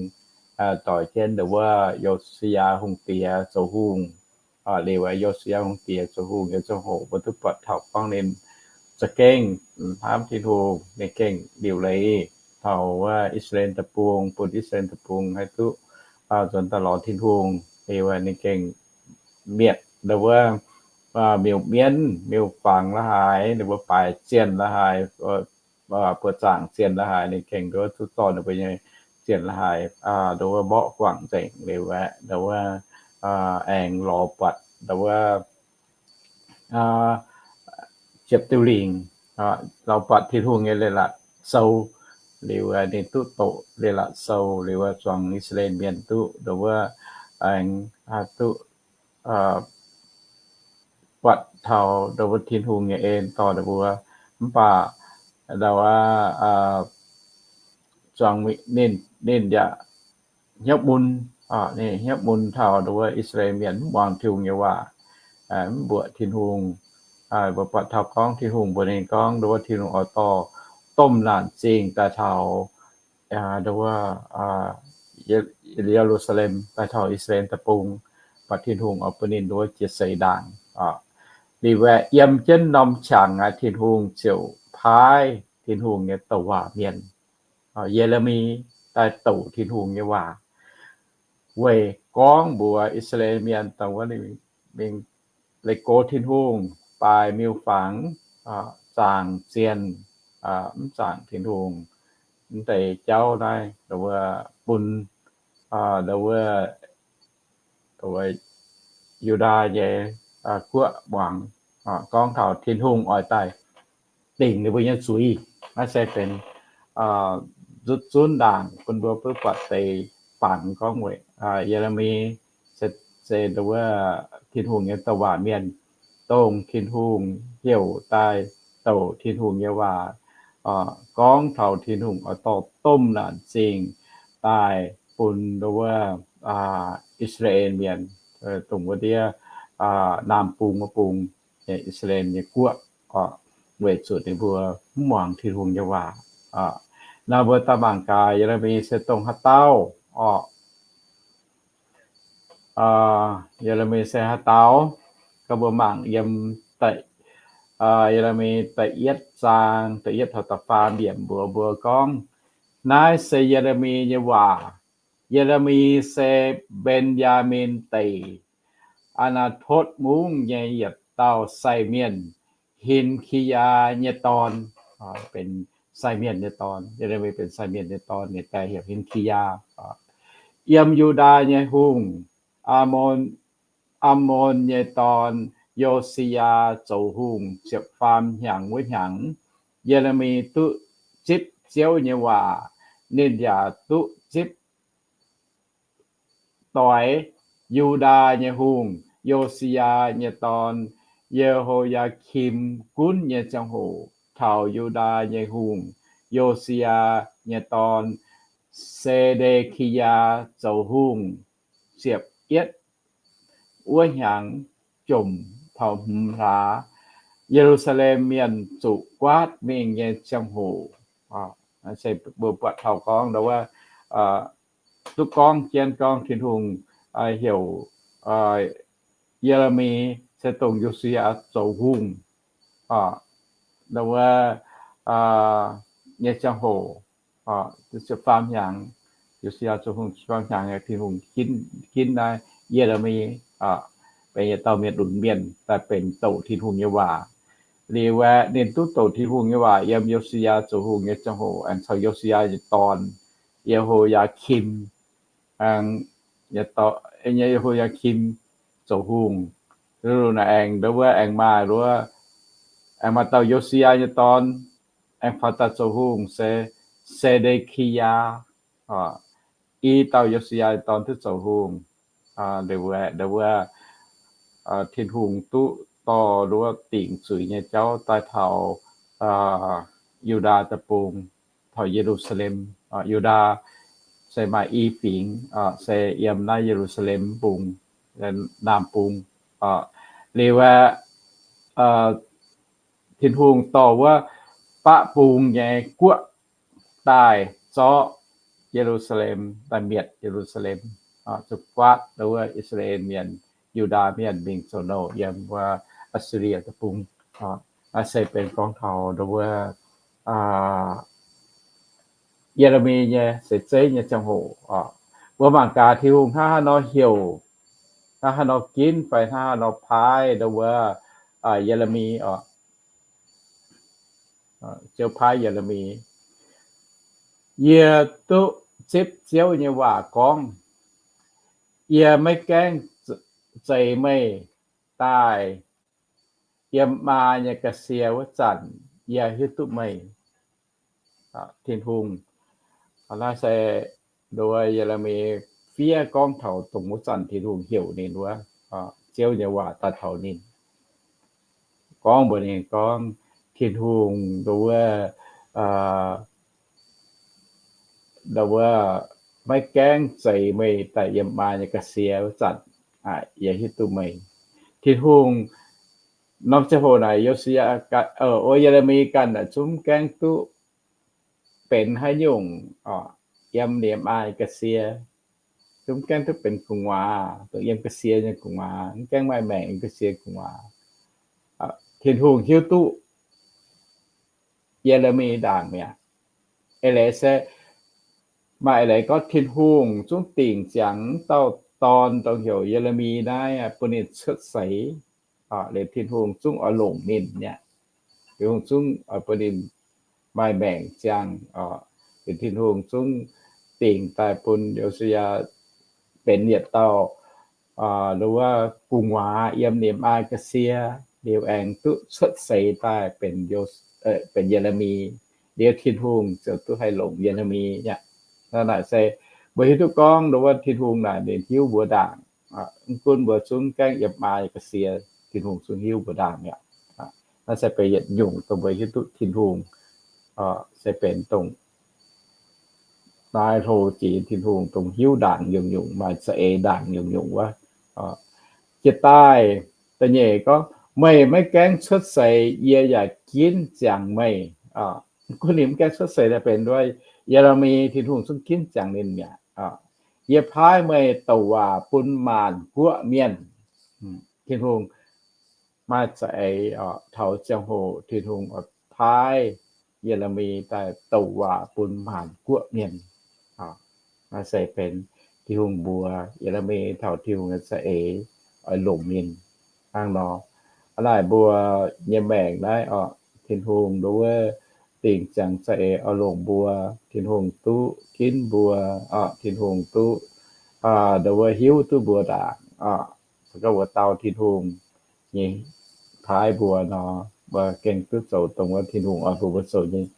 doix jienv ndongc wuov Yo^si^yaa Hungh Diex zoux hungh. Liuz aeqv, Yo^si^yaa Hungh diex zoux hungh nyei ziangh hoc mbuo duqv buatc taux gorngv ninh za'gengh hnamv Tin-Hungh, ninh gengh liuc leiz taux wuov I^saa^laa^en Deic-Bung, bun I^saa^laa^en Deic-Bung haih duqv nzuonx daaih lorz Tin-Hungh. Liuz ninh gengh mietc ndau wuov miuc-mienv, miuc-fangx la'haaix, ninh mbuo baaix zienh la'haaix, buoz-zaangc zienh la'haaix, ninh gengh ndau wuov duqv zorqv ninh mbuo nyei zienh la'haaix ndau wuov mborqv guangc nzengc. Liuz aeqv, ndau wuov aengx lorz buatc ndau wuov ziepc diuh lingc, lorz buatc Tin-Hungh nyei leiz-latc sou. Liuz ninh duqv doqc leiz-latc sou, liuz zuangx I^saa^laa^en Mienh duqv ndau wuov aengx duqv buatc taux ndau wuov Tin-Hungh nyei en dorh ninh mbuo. Mv baac ndau wuov zuangx ninh, ninh yaac hnyouv mun, ninh hnyouv mun taux ndau wuov I^saa^laa^en Mienh mv muangx Tin-Hungh nyei waac, mv mbuoqc Tin-Hungh. Mbuo buatc taux gorngv Tin-Hungh mbuox ninh gorngv ndau wuov Tin-Hungh oix dorh domh naanc zingh daaih taux ndau wuov Ye^lu^saa^lem, daaih taux I^saa^laa^en Deic-Bung, buatc Tin-Hungh oix bun ninh ndau wuov jiex seix ndaangc. Liuz aeqv, yiem jienv norm qangx aqv, Tin-Hungh ziouc paaiv Tin-Hungh nyei douc waac mienh, Ye^le^mi, daaih douc Tin-Hungh nyei waac, weic gorngv mbuox I^saa^laa^en Mienh dongh wuov ninh mingh leih gox Tin-Hungh, baaix miuc-fangx, zaangc zienh, mv zaangc Tin-Hungh, mv deix jauv naaiv ndau wuov bun ndau wuov Yu^ndaa nyei guoqv muangx, gorngv taux Tin-Hungh oix daaih dingc ninh mbuo nyei zuiz. Naaiv se benx nzutv zunv ndaangc bun mbuo duqv buatc deix fangx gorngv weic Ye^le^mi se ndau wuov Tin-Hungh nyei douc waac mienh, dongh Tin-Hungh heuc daaih douc Tin-Hungh nyei waac, gorngv taux Tin-Hungh oix dorh domh naanc zingh daaih bun ndau wuov I^saa^laa^en Mienh, dongh wuov ndiev Naamh Bung wuov bung, I^saa^laa^en nyei guoqv, weic zuqc ninh mbuo mv muangx Tin-Hungh nyei waac. Naaiv mbuo daaih mangc gaax Ye^le^mi se dongh haaix dauh orqc? Ye^le^mi se haaix dauh? Gorngv mbuo mangc yiem Ye^le^mi da'yietv zaang da'yietv taux da'faam yiemc mbuox mbuo gorngv, naaiv se Ye^le^mi nyei waac. Ye^le^mi se Mben^yaa^min Deic, Aa^naa^totv Mungv nyei yietc dauh sai mienh, Hin^ki^yaa nyei dorn, benx sai mienh nyei dorn. Ye^le^mi benx sai mienh nyei dorn, ninh die heuc Hin^ki^yaa. Yiem Yu^ndaa nyei hungh, Aamon, Aamon nyei dorn, Yo^si^yaa, zoux hungh ziepc faam hnyangx wuov hnyangx, Ye^le^mi duqv zipv Ziouv nyei waac. Ninh yaac duqv zipv doix Yu^ndaa nyei hungh, Yo^si^yaa, nyei dorn, Ye^ho^yaa^kim, gunv nyei ziangh hoc. Taux Yu^ndaa nyei hungh, Yo^si^yaa, nyei dorn, Se^nde^ki^yaa, zoux hungh ziepc yietv wuov hnyangx, jomc taux hmz hlaax, Ye^lu^saa^lem mienh zuqc guaatv mingh nyei ziangh hoc. Mbuo buatc taux gorngv ndau wuov, duqv gorngv jienv gorngv Tin-Hungh heuc Ye^le^mi se dongh Yo^si^yaa zoux hungh, ndau wuov nyei ziangh hoc, faam hnyangx, Yo^si^yaa zoux hungh faam hnyangx, Tin-Hungh ginv naaiv Ye^le^mi, benx yietc dauh mienh lunx mienh daaih benx douc Tin-Hungh nyei waac. Liuz aeqv, ninh duqv douc Tin-Hungh nyei waac yiem Yo^si^yaa zoux hungh nyei ziangh hoc, aengx caux Yo^si^yaa nyei dorn, Ye^ho^yaa^kim, Ye^ho^yaa^kim zoux hungh. Liuz naaic aengx ndau wuov aengx maaih, aengx maaih dauh Yo^si^yaa nyei dorn aengx faaux daaih zoux hungh se Se^nde^ki^yaa. I dauh Yo^si^yaa nyei dorn duqv zoux hungh. Ndau wuov Tin-Hungh duqv dorh ndau wuov dingc zuiz nyei jauv daaih taux Yu^ndaa deic-bung, taux Ye^lu^saa^lem. Yu^ndaa se maaih i fingx, se yiem naaiv Ye^lu^saa^lem bung, Naamh Bung. Liuz aeqv, Tin-Hungh dorh wuov baqv bung nyei guoqv daaih zorqv Ye^lu^saa^lem, daaih mietc Ye^lu^saa^lem, zuqc guaatv ndau wuov I^saa^laa^en mienh Yu^ndaa Mienh mingh zoux nouh yiem wuov Aa^si^lie Deic-Bung. Naaiv se benx gorngv taux ndau wuov Ye^le^mi nyei seix zeiv nyei ziangh hoc oc. Mbuo mangc gaax Tin-Hungh hnangv haaix nor heuc, hnangv haaix nor ginv fai hnangv haaix nor paaiv ndau wuov Ye^le^mi oc. Ziouv paaiv Ye^le^mi, Yie duqv zipv Ziouv nyei waac gorngv, Yie maiv gaengh zeix meih daaih yiem maa nyei ga'sie wuov zanc, yie hiuv duqv meih. Tin-Hungh, naaiv se ndau wuov Ye^le^mi fiev gorngv taux dongh wuov zanc Tin-Hungh heuc ninh wuov, Ziouv nyei waac daaih taux ninh, gorngv mbuox ninh gorngv, Tin-Hungh ndau wuov, ndau wuov, maiv gaengh zeix meih daaih yiem maa nyei ga'sie wuov zanc, yie hiuv duqv meih. Tin-Hungh norm ziangh hoc naaic Yo^si^yaa, o, Ye^le^mi ganh naaic zungv gaengh duqv benx haaix nyungc yiem ninh maa nyei ga'sie, zungv gaengh duqv benx gu'nguaaz, dongh yiem ga'sie nyei gu'nguaaz, mv gaengh maaih maengc yiem ga'sie gu'nguaaz. Tin-Hungh hiuv duqv Ye^le^mi ndaangc mi'aqv. Eix leiz se, maaih eix leiz gorngv Tin-Hungh zungv dingc ziangx dauh dorn dongh heuc Ye^le^mi naaiv bun ninh cuotv seix. Liuz Tin-Hungh zungv oix longc ninh mi'aqv. Tin-Hungh zungv oix bun ninh maaih maengc ziangh. Liuz Tin-Hungh zungv dingc daaih bun Yo^si^yaa benx yietc dauh ndau wuov gu'nguaaz yiem ninh maa ga'sie, liuz aengx duqv cuotv seix daaih benx, benx Ye^le^mi. Liuz Tin-Hungh ziouc duqv haih longc Ye^le^mi aqv. Naaiv naaic se mbuo hiuv duqv gorngv ndau wuov Tin-Hungh naaic ninh hiuv mbuo ndaangc. Mv gunv mbuo zungv gaengh yiem maa ga'sie, Tin-Hungh zungv hiuv mbuo ndaangc mi'aqv. Naaiv se benx yietc nyungc dongh mbuo hiuv duqv Tin-Hungh se benx dongh naaiv hlo jiex Tin-Hungh dongh hiuv ndaangc nyungc-nyungc, maaih za'eix ndaangc nyungc-nyungc wuov. Jiex daaih da'nyeic gorngv, Meih maiv gaengh cuotv seix, yie yaac ginv ziangx meih. Mv gunv ninh mv gaengh cuotv seix daaih benx wuov Ye^le^mi, Tin-Hungh zungv ginv ziangx ninh mi'aqv. Yie paaiv meih douc waac bun maanc guoqv mienh. Tin-Hungh maaih za'eix taux ziangh hoc Tin-Hungh paaiv Ye^le^mi daaih douc waac bun maanc guoqv mienh. Naaiv se benx Tin-Hungh mbuox Ye^le^mi taux Tin-Hungh nyei za'eix oix longc ninh hnangv nor. Aa naaic mbuo nyei maengc naaiv oc, Tin-Hungh ndau wuov dingc ziangx za'eix oix longc mbuo. Tin-Hungh duqv ginv mbuo oc. Tin-Hungh duqv ndau wuov hiuv duqv mbuo ndaangc oc. Se gorngv mbuo dau Tin-Hungh nyei paaiv mbuo nor, mbuo gengh duqv zoux dongh wuov Tin-Hungh oix mbuo mbuo zoux nyei.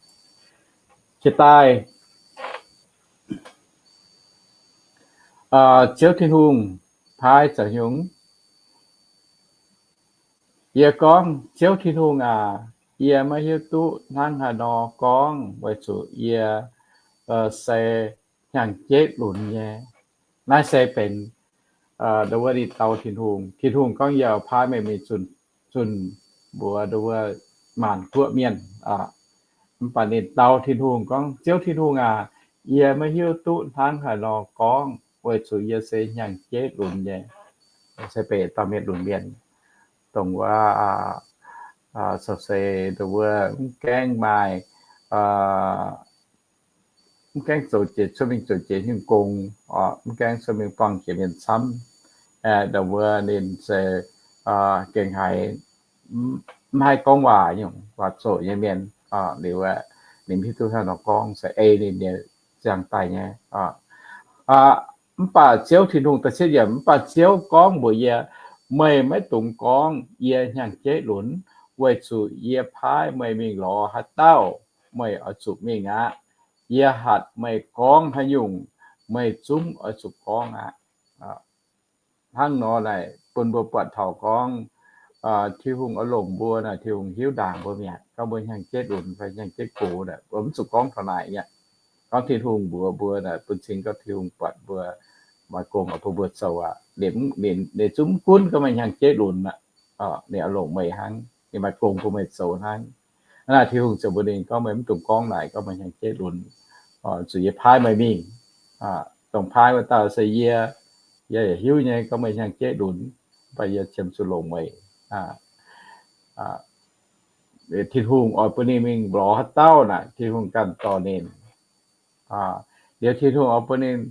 Jiex daaih Ziouv Tin-Hungh paaiv zoux haaix nyungc? Yie gorngv, Ziouv Tin-Hungh aac, yie maiv hiuv duqv hnangv haaix nor gorngv, weic zuqc yie se hnyangx-jeiv lunx nyei. Naaiv se benx ndau wuov ninh dau Tin-Hungh. Tin-Hungh gorngv, Yie paaiv meih mingh zunh, zunh mbuox ndau wuov maanc guoqv mienh. Mv baac ninh dau Tin-Hungh gorngv, Ziouv Tin-Hungh aac, yie maiv hiuv duqv hnangv haaix nor gorngv, weic zuqc yie se hnyangx-jeiv lunx nyei. Se benx dauh mienh lunx mienh, dongh wuov, se ndau wuov mv gaengh maaih, mv gaengh zoux jiex, cuotv mingh zoux jiex hingh gong, mv gaengh cuotv mingh buangh jiex mienh camv. Ndau wuov ninh se gengh haiz mv haih gorngv waac nyungc, waac-zoqc nyei mienh. Liuz ninh mv hiuv duqv hnangv haaix nor gorngv, se ei ninh nyei ziangh daaih nyei. Mv baac Ziouv Tin-Hungh, da'cietv yiemc, mv baac Ziouv gorngv mbuox yie, Meih maiv dungx gorngv, Yie hnyangx-jeiv lunx, weic zuqc yie paaiv meih mingh lorz haaix dauh, meih oix zuqc mingh aqv. Yie hatc meih gorngv haaix nyungc, meih zungv oix zuqc gorngv aqv. Hnangv nor naaic bun mbuo buatc taux gorngv Tin-Hungh oix longc mbuo naaic, Tin-Hungh hiuv ndaangc mbuo mi'aqv. Gorngv mbuo hnyangx-jeiv lunx fai hnyangx-jeiv gox naaic, mbuo mv zuqc gorngv taux naaic aqv. Gorngv Tin-Hungh mbuox mbuo naaic, bun cing gorngv Tin-Hungh buatc mbuo maaih gong oix bun mbuo zoux aqv. Ninh zungv mv gunv gorngv meih hnyangx-jeiv lunx aqv, ninh oix longc meih hnangv, ninh maaih gong bun meih zoux hnangv. Hnangv naaic Tin-Hungh ziouc mbuox ninh gorngv, Meih mv dungx gorngv naaic gorngv meih hnyangx-jeiv lunx, zuqc yie paaiv meih mingh. Dongh paaiv wuov dauh se yie. Yie yaac hiuv nyei gorngv meih hnyangx-jeiv lunx. baac yie qiemx zuqc longc meih. Tin-Hungh oix bun ninh mingh lorz haaix dauh naaic, Tin-Hungh ganh dorh ninh. Liuz Tin-Hungh oix bun ninh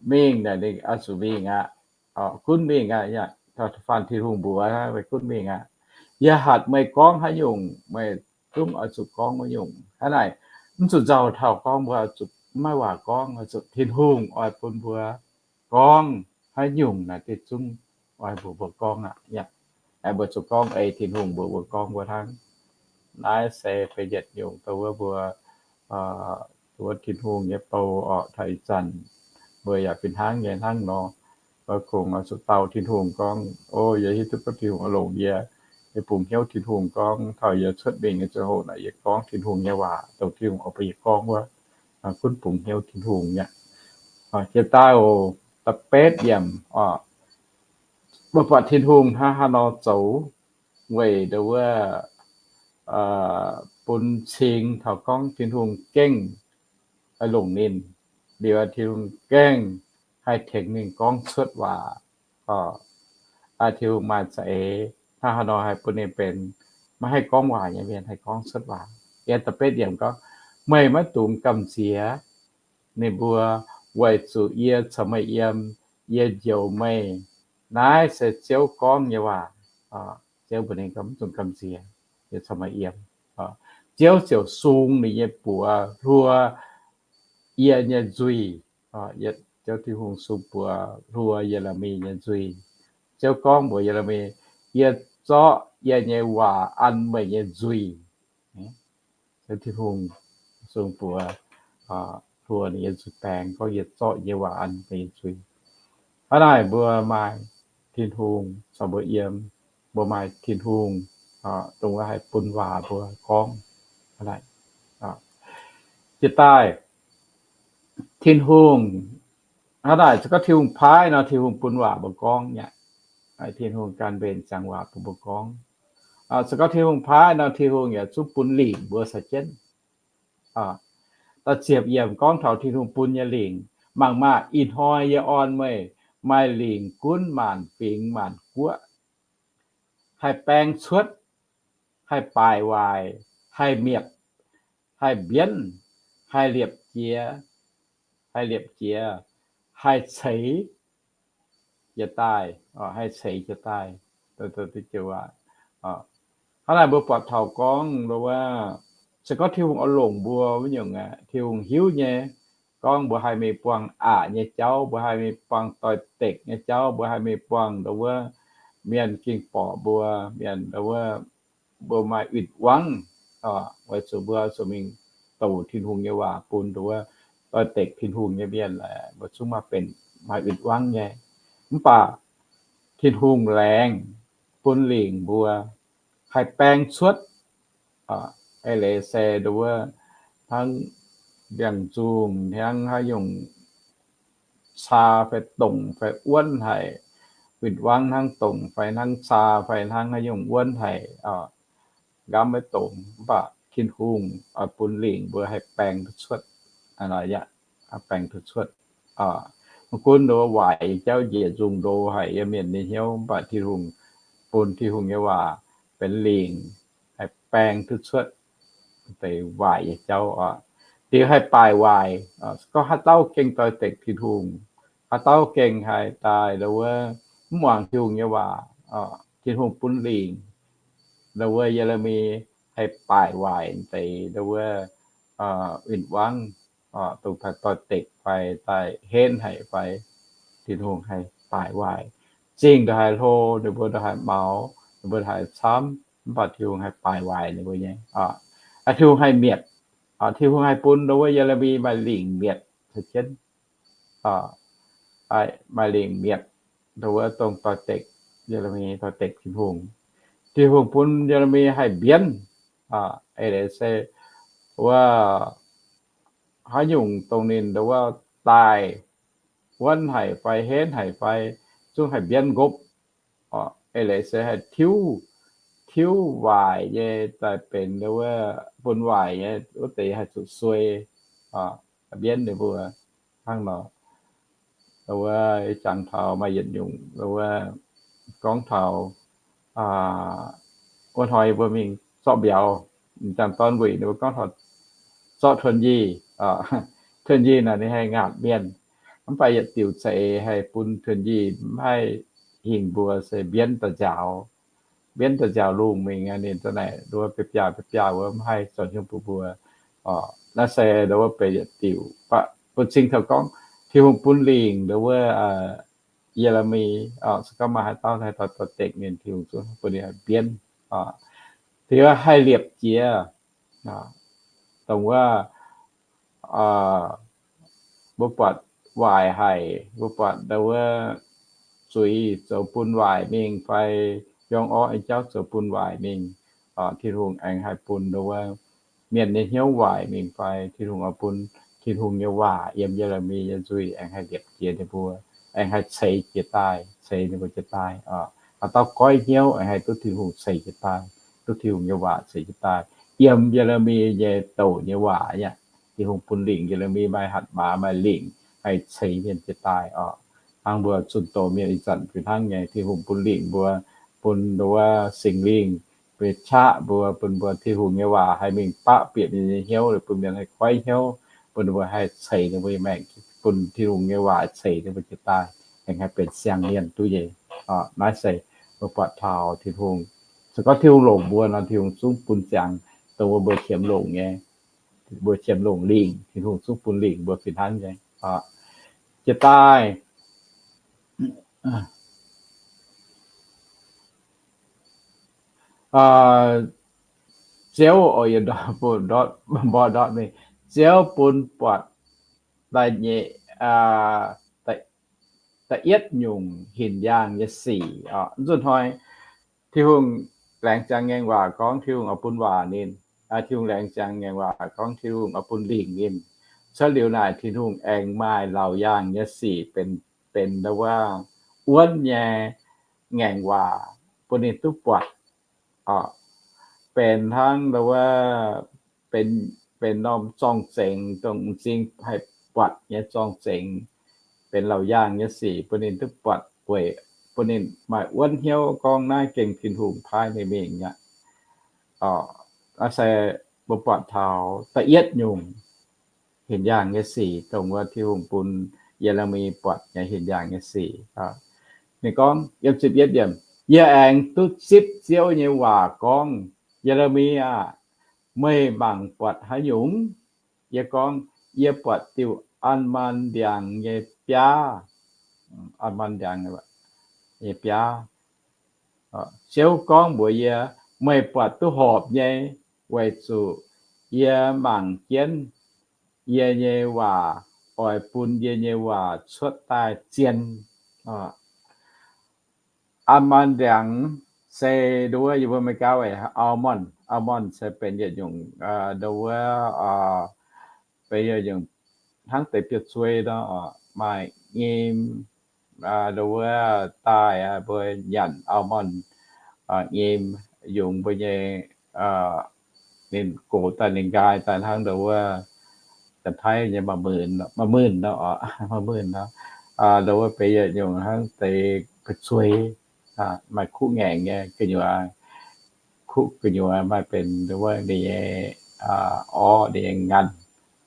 mingh naaic, ninh oix zuqc mingh aqv. Gunv mingh aqv. Faanh Tin-Hungh mbuox, gunv mingh aqv. Yie hatc meih gorngv haaix nyungc, meih zungv oix zuqc gorngv wuov nyungc. Hnangv naaic, mv zuqc nzauh taux gorngv mbuo zuqc maiv waac gorngv, zuqc Tin-Hungh oix bun mbuo gorngv haaix nyungc naaic, deix zungv oix mbuox mbuo gorngv aqv. Mbuo zuqc gorngv ei Tin-Hungh mbuox mbuo gorngv wuov hnangv. Naaiv se benx yietc nyungc dongh wuov mbuo, wuov Tin-Hungh nyei bou orqc. Taux ih zanc mbuo yaac fih hnangv nyei hnangv nor, mbuo kungx oix zuqc dau Tin-Hungh gorngv, O, yie hiuv duqv gorngv Tin-Hungh oix longc yie, yie bungx hnyouv Tin-Hungh gorngv. Taux yie cuotv mingh nyei ziangh hoc naaic, yie gorngv Tin-Hungh nyei waac, dongh Tin-Hungh oix bun yie gorngv wuov, gunv bungx hnyouv Tin-Hungh nyei. Jiex daaih oc, da'betv yiemc oc, mbuo buatc Tin-Hungh hnangv haaix nor zoux weic nduov wuov bun cing taux gorngv Tin-Hungh gengh longc ninh, liuz Tin-Hungh gengh haih tengx ninh gorngv cuotv waac. Tin-Hungh maaih za'eix hnangv haaix nor haih bun ninh benx maiv haih gorngv waac nyei mienh haih gorngv cuotv waac. Yiem da'betv yiemc gorngv, Meih maiv dungx gamh nziex ninh mbuo, weic zuqc yie caux meih yiem, yie njoux meih. Naaiv se Ziouv gorngv nyei waac. Ziouv mbuox ninh gorngv, Mv dungx gamh nziex, yie caux meih yiem. Ziouv ziouc sung ninh nyei buoz hluo yie nyei nzuih. Ziouv Tin-Hungh sung buoz hluo Ye^le^mi nyei nzuih. Ziouv gorngv mbuox Ye^le^mi, Yie zorqv yie nyei waac an meih nyei nzuih. Ziouv Tin-Hungh sung buoz hluo ninh nyei nzuih baengx gorngv, Yie zorqv yie nyei waac an meih nyei nzuih. Hnangv naaic mbuo maaih Tin-Hungh caux mbuo yiem, mbuo maaih Tin-Hungh dongh wuov haih bun waac mbuo gorngv. Jiex daaih Tin-Hungh, hnangv naaic se gorngv Tin-Hungh paaiv nor, Tin-Hungh bun waac mbuo gorngv nyei. Tin-Hungh ganh mbenc ziangx waac bun mbuo gorngv. Se gorngv Tin-Hungh paaiv nor, Tin-Hungh yaac zungv bun lingc mbuo caux jienv. Da'ziepc yiemc gorngv taux Tin-Hungh bun nyei lingc, Mangc maah! Ih hnoi yie orn meih maaih lingc gunv maanc fingx maanc guoqv, haih baeng cuotv, haih baaic waaic, haih mietc, haih mbienv, haih liepc jiez, haih liepc jiez, haih ceix jiez daaih, haih ceix jiez daaih. Hnangv naaic mbuo buatc taux gorngv wuov, se gorngv Tin-Hungh oix longc mbuo wuov nyungc aeqv, Tin-Hungh hiuv nyei, gorngv mbuo haih mingh buangh aqc nyei jauv, mbuo haih mingh buangh doix-dekc nyei jauv, mbuo haih mingh buangh nduov wuov mienh ging borqc mbuo, mienh nduov wuov mbuo maaih win-wangv, weic zuqc mbuo zuqc mingh douc Tin-Hungh nyei waac bun nduov wuov doix-dekc Tin-Hungh nyei mienh, mbuo zungv maaih benx maaih win-wangv nyei. Mv baac Tin-Hungh laengz bun lingc mbuo haih baeng cuotv. Eix leiz se nduov wuov hnangv ndiangx-nzungh, hnangv haaix nyungc caa fai dongc fai wuonv haic, win-wangv hnangv dongc fai hnangv caa fai hnangv haaix nyungc wuonv haic, nqamv maiv dongz, mv baac Tin-Hungh oix bun lingc mbuo haih baeng duqv cuotv. Baeng duqv cuotv. Maiv gunv nduov waaic nyei jauv njiec nzungh ndo haic yiem mienh nyei hnyouv, mv baac Tin-Hungh bun Tin-Hungh nyei waac benx lingc, haih baeng duqv cuotv deix waaic nyei jauv oc. Liuz haih baaic waaic, gorngv haaix dauh gengh doix-dekc Tin-Hungh, haaix dauh gengh haih daaih nduov wuov mv muangx Tin-Hungh nyei waac, Tin-Hungh bun lingc nduov wuov Ye^le^mi haih baaic waaic deix nduov wuov win-wangv, dongh daaih doix-dekc fai daaih henv haic fai, Tin-Hungh haih baaic waaic. Zingh ndongc haaix hlo, ninh mbuo ndongc haaix maux, ninh mbuo ndongc haaix camv, mv baac Tin-Hungh haih baaic waaic ninh mbuo nyei. Tin-Hungh haih mietc, Tin-Hungh haih bun nduov wuov Ye^le^mi maaih lingc mietc caux jienv, maaih lingc mietc nduov wuov dongh doix-dekc Ye^le^mi, doix-dekc Tin-Hungh. Tin-Hungh bun Ye^le^mi haih mbienv, eix leiz se wuov haaix nyungc dongh ninh nduov wuov daaih wuonv haic fai henv haic fai zungv haih mbienv nqopv. Eix leiz se haih tiuv, tiuv waaic nyei daaih benx nduov wuov bun waaic nyei wuov deix haih zuqc suei, mbienv ninh mbuo hnangv nor. wuov, jangx taux maaih yietc nyungc wuov, gorngv taux wuov hnoi mbuo mingh zorqv mbiauz, m'jangc dorn wuic ninh mbuo gorngv taux zorqv Tuon Nyic, Tuon Nyic naaic ninh haih ngaatc mienh, mv baac yietc diuc za'eix haih bun Tuon Nyic mv haih hingh mbuo se mbienv daaih nziaaux, mbienv daaih nziaaux lungh mingh, ninh za'naaic nduov biaa biaa biaa wuov mv haih zoux hnyouv bun mbuo. Naaiv se nduov wuov benx yietc diuc, bun cing taux gorngv Tin-Hungh bun lingc nduov wuov Ye^le^mi, se gorngv maaih haaix dauh haih dorh dekc ninh, Tin-Hungh zungv bun ninh haih mbienv, tengx haih liepc jiez, dongh wuov mbuo buatc waaic haic, mbuo buatc nduov wuov zuiz zoux bun waaic mingh fai yangh orqv nyei jauv zoux bun waaic mingh, Tin-Hungh aengx haih bun nduov wuov mienh nyei hnyouv waaic mingh fai Tin-Hungh oix bun Tin-Hungh nyei waac yiem Ye^le^mi nyei nzuih aengx haih liepc jiez ninh mbuo, aengx haih ceix jiez daaih, ceix ninh mbuo jiez daaih. Haaix dauh goiv hnyouv aengx haih duqv Tin-Hungh ceix jiez daaih, duqv Tin-Hungh nyei waac ceix jiez daaih yiem Ye^le^mi nyei douc nyei waac aqv. Tin-Hungh bun lingc, Ye^le^mi maaih hatc maaz maaih lingc haih ceix mienh jiez daaih oc. Hnangv mbuo zunh doz mienh ih zanc fih hnangv nyei, Tin-Hungh bun lingc mbuo, bun nduov wuov Singx Lingh bun qaqv mbuo, bun mbuo Tin-Hungh nyei waac haih mingh baqv bieqc mienh nyei hnyouv, bun mienh haih goiv hnyouv, bun ninh mbuo haih ceix ninh mbuo nyei maengc, bun Tin-Hungh nyei waac ceix ninh mbuo jiez daaih, aengx haih benx siang-mienh duqv nyei. Naaiv se mbuo buatc taux Tin-Hungh, se gorngv Tin-Hungh longc mbuo nor, Tin-Hungh zungv bun ziangx dongh wuov mbuo qiemx longc nyei, mbuo qiemx longc lingc, Tin-Hungh zungv bun lingc mbuo fih hnangv nyei. Jiez daaih, Ziouv, mborqv ndortv mingh, Ziouv bun buatc da'nyeic, da'yietv nyungc hinc yaangh nyei sic. Nzunc hnoi Tin-Hungh laengz ziangx ngaengc waac gorngv Tin-Hungh oix bun waac ninh. Tin-Hungh laengz ziangx ngaengc waac gorngv Tin-Hungh oix bun lingc ninh. Cuotv liuz naaic Tin-Hungh aengx maaih laauc yaangh nyei sic benx, benx wuov wuonv nyei ngaengc waac bun ninh duqv buatc. Benx hnangv wuov, benx, benx norm zorng-zengx dongh m'zing haih buatc nyei zorng-zengx, benx laauc yaangh nyei sic bun ninh duqv buatc weic bun ninh maaih wuonv hnyouv gorngv naaiv gengh Tin-Hungh paaiv ninh mingh aqv. Naaiv se mbuo buatc taux da'yietv nyungc hinc yaangh nyei sic, dongh wuov Tin-Hungh bun Ye^le^mi buatc nyei hinc yaangh nyei sic. Ninh gorngv, yiem ziepc yietv yiemc, yie aengx duqv zipv Ziouv nyei waac gorngv, Ye^le^mi aah! Meih mangc buatc haaix nyungc? Yie gorngv, yie buatc diuh an maan ndiangx nyei biaav. An maan ndiangx nyei biaav. Ziouv gorngv mbuox yie, meih buatc duqv horpc nyei, weic zuqc yie mangc jienv yie nyei waac oix bun yie nyei waac cuotv daaih zien. An maan ndiangx se nduov wuov yie mbuo Meigaa weic almond, almond se benx yietc nyungc nduov wuov, benx yietc nyungc hnangv deix biouv-zuei nor, maaih nyim, nduov wuov daaih mbuo nyanc almond nyim yungz mbuo nyei, ninh gox daaih ninh nqaai daaih hnangv nduov wuov Janx-Taiv nyei maaih møn, maaih møn nor, maaih møn nor, nduov wuov benx yietc nyungc hnangv deix biouv-zuei, maaih kuqv ngaengc nyei gu'nyuoz, kuqv gu'nyuoz maaih benx nduov wuov ninh nyei orv, ninh nyei nganh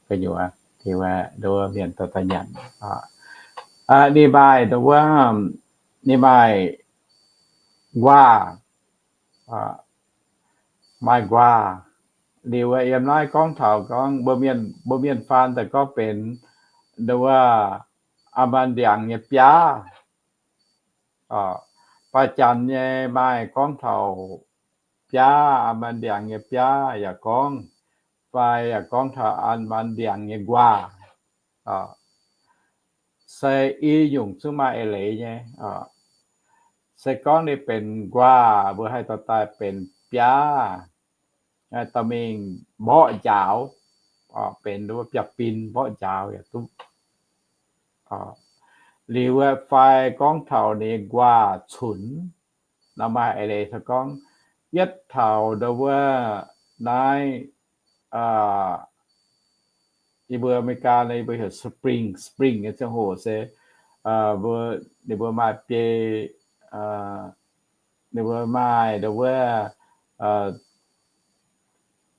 gu'nyuoz, nduov wuov mienh dorh daaih nyanc. Ninh maaih nduov wuov, ninh maaih nquaah, maaih nquaah. Liuz yiem naaiv gorngv taux gorngv mbuo mienh, mbuo mienh faan daaih gorngv benx nduov wuov an maan ndiangx nyei biaav. Baac Janx nyei maaih gorngv taux biaav, an maan ndiangx nyei biaav yaac gorngv, fai yaac gorngv taux an maan ndiangx nyei nquaah. Se i nyungc zungv maaih eix leiz nyei. Se gorngv ninh benx nquaah, mbuo haih dorh daaih benx biaav, dorh mingh mborqv njaaux, benx nduov biaav-bin mborqv njaaux yaac duqv. Liuz fai gorngv taux ninh nquaah cunx, nor maaih eix leiz se gorngv yietv taux nduov wuov naaiv, yie mbuo America nor yie mbuo heuc spring, spring nyei ziangh hoc se mbuo, ninh mbuo maaih biei, ninh mbuo maaih nduov wuov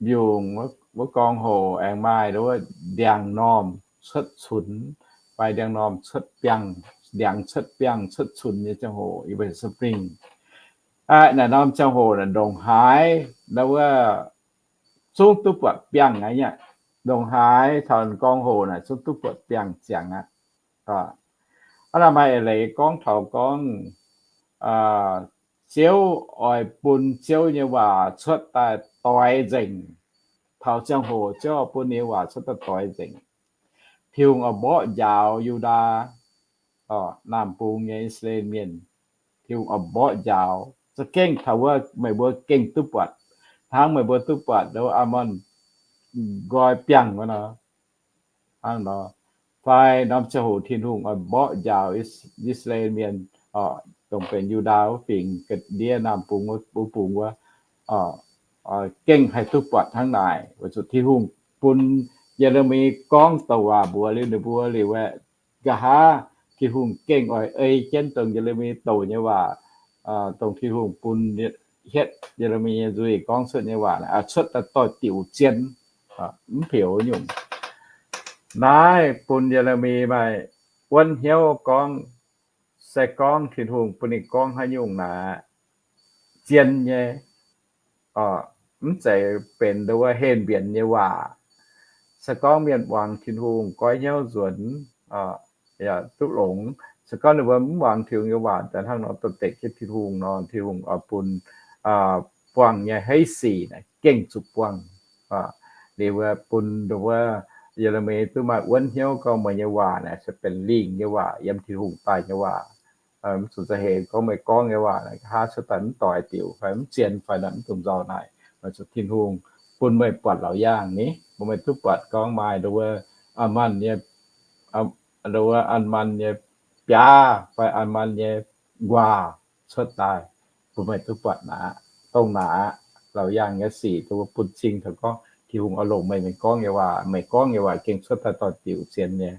mbiungc wuov gorngv hoc aengx maaih nduov wuov ndiangx-normh cuotv cunx, fai ndiangx-normh cuotv biangh, ndiangx cuotv biangh cuotv cunx nyei ziangh hoc, yie mbuo spring. Aa, naaiv norm ziangh hoc naaic ndongc haaix nduov wuov zungv duqv buatc biangh aqv nyei. Ndongc haaix taux gorngv hoc naaic zungv duqv buatc biangh ziangx aqv. Aa, naaiv maaih eix leiz gorngv taux gorngv Ziouv oix bun Ziouv nyei waac cuotv daaih doix nzengc. Taux ziangh hoc Ziouv oix bun ninh nyei waac cuotv daaih doix nzengc. Tin-Hungh oix mborqv njaaux Yu^ndaa, naamh bung nyei I^saa^laa^en Mienh. Tin-Hungh oix mborqv njaaux. Za'gengh taux wuov meih mbuo gengh duqv buatc, hnangv meih mbuo duqv buatc nduov Aamon nqoi biangh wuov nor. Hnangv nor, fai norm ziangh hoc Tin-Hungh oix mborqv njaaux I^saa^laa^en Mienh, dongh benx Yu^ndaa wuov fingx, ga'ndiev naamh bung wuov, wuov bung wuov, gengh haih duqv buatc hnangv naaic. Weic zuqc Tin-Hungh bun Ye^le^mi gorngv douc waac mbuox liuz ninh mbuo liuz aeqv, nqa'haav Tin-Hungh gengh oix ei jienv dongh Ye^le^mi douc nyei waac, dongh Tin-Hungh bun hietv Ye^le^mi nyei nzuih gorngv cuotv nyei waac cuotv daaih doix-diuc zien, mv peux nyungc. Naaiv bun Ye^le^mi maaih wuonv hnyouv gorngv, se gorngv Tin-Hungh bun ninh gorngv haaix nyungc naaic, zien nyei, mv zeiz benx nduov wuov henh mbienx nyei waac. Se gorngv mienh muangx Tin-Hungh goiv hnyouv nzuonx, yaac duqv longx. Se gorngv ninh mbuo mv muangx Tin-Hungh nyei waac, daaih hnangv nor dorh dekc jienv Tin-Hungh nor, Tin-Hungh oix bun buangh nyei heiv sic naaic gengh zuqc buangh. Liuz wuov bun nduov wuov Ye^le^mi duqv maaih wuonv hnyouv gorngv meih nyei waac naaic se benx lingh nyei waac, yiem Tin-Hungh daaih nyei waac. Mv zuqc za'heix gorngv meih gorngv nyei waac naaic nqa'haav cuotv daaih mv doix-diuc fai mv zien fai naaic mv dungx nzauh naaic. Weic zuqc Tin-Hungh bun meih buatc laauc yaangh ni, bun meih duqv buatc gorngv maaih nduov wuov Aa^man nyei, nduov wuov Aa^man nyei biaav fai Aa^man nyei nquaah cuotv daaih, bun meih duqv buatc naaic, dongh naaic aqv. Laauc yaangh nyei sic nduov wuov bun cing taux gorngv Tin-Hungh oix longc meih mingh gorngv nyei waac, meih gorngv nyei waac gengh cuotv daaih doix-diuc zien nyei.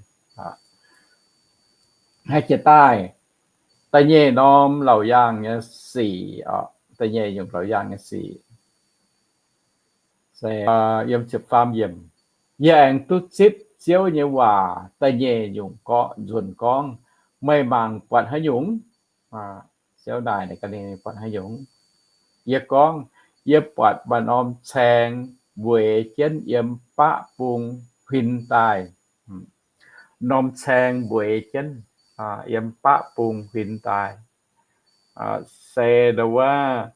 Haiz jiex daaih da'nyeic norm laauc yaangh nyei sic oc, da'nyeic nyungc laauc yaangh nyei sic, se yiem ziepc faam yiemc, yie aengx duqv zipv Ziouv nyei waac da'nyeic nyungc gorngv, nzuonx gorngv, meih mangc buatc haaix nyungc? Ziouv naaic ninh ganh, ninh buatc haaix nyungc? Yie gorngv, yie buatc maaih norm caeng mbueix jienv yiem baqv bung huin daaih. Norm caeng mbueix jienv yiem baqv bung huin daaih. Se nduov wuov,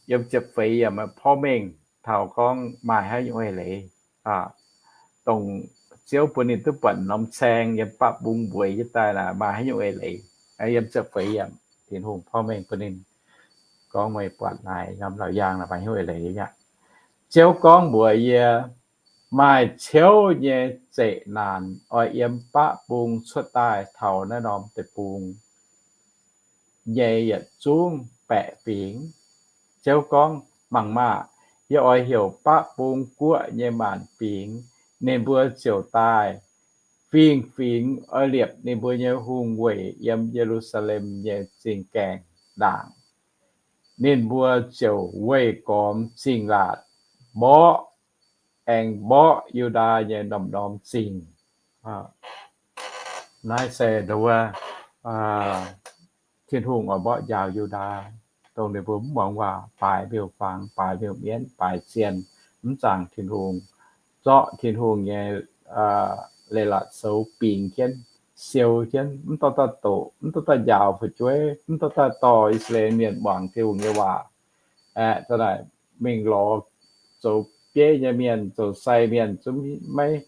yiem ziepc feix yiemc porv mengh taux gorngv maaih haaix nyungc eix leiz, dongh Ziouv bun ninh duqv buatc norm caeng yiem baqv bung mbueix jienv daaih naaic maaih haaix nyungc eix leiz. Yiem ziepc feix yiemc, Tin-Hungh porv mengh bun ninh gorngv, meih buatc naaic norm laauc yaangh naaic maaih haaix nyungc eix leiz aqv. Ziouv gorngv mbuox yie, maaih ciouv nyei zeqc naanc oix yiem baqv bung cuotv daaih taux naaiv norm deic-bung nyei yietc zungv baeqc fingx. Ziouv gorngv, mangc maah! Yie oix heuc baqv bung guoqv nyei maanc fingx, ninh mbuo ziouc daaih. Fingx-fingx oix liepc ninh mbuo nyei hungh weic yiem Ye^lu^saa^lem nyei zingh gaengh ndaangc. Ninh mbuo ziouc weih gormx zingh laatc, mborqv, aengx mborqv Yu^ndaa nyei norm-norm zingh. Naaiv se nduov, Tin-Hungh oix mborqv njaaux Yu^ndaa, dongh ninh mbuo mv muangx waac, baaix miuc-fangx, baaix miuc-mienv, baaix zienh, mv zaangc Tin-Hungh, zorqv Tin-Hungh nyei leiz-latc soux bingx jienv, siou jienv, mv dorh daaih doqc, mv dorh daaih njaaux fu'jueiv, mv dorh daaih dorh I^saa^laa^en Mienh muangx Tin-Hungh nyei waac. Aeqv, da'naaiv mingh lorz zoux bieiv nyei mienh, zoux sai mienh, zungv maiv,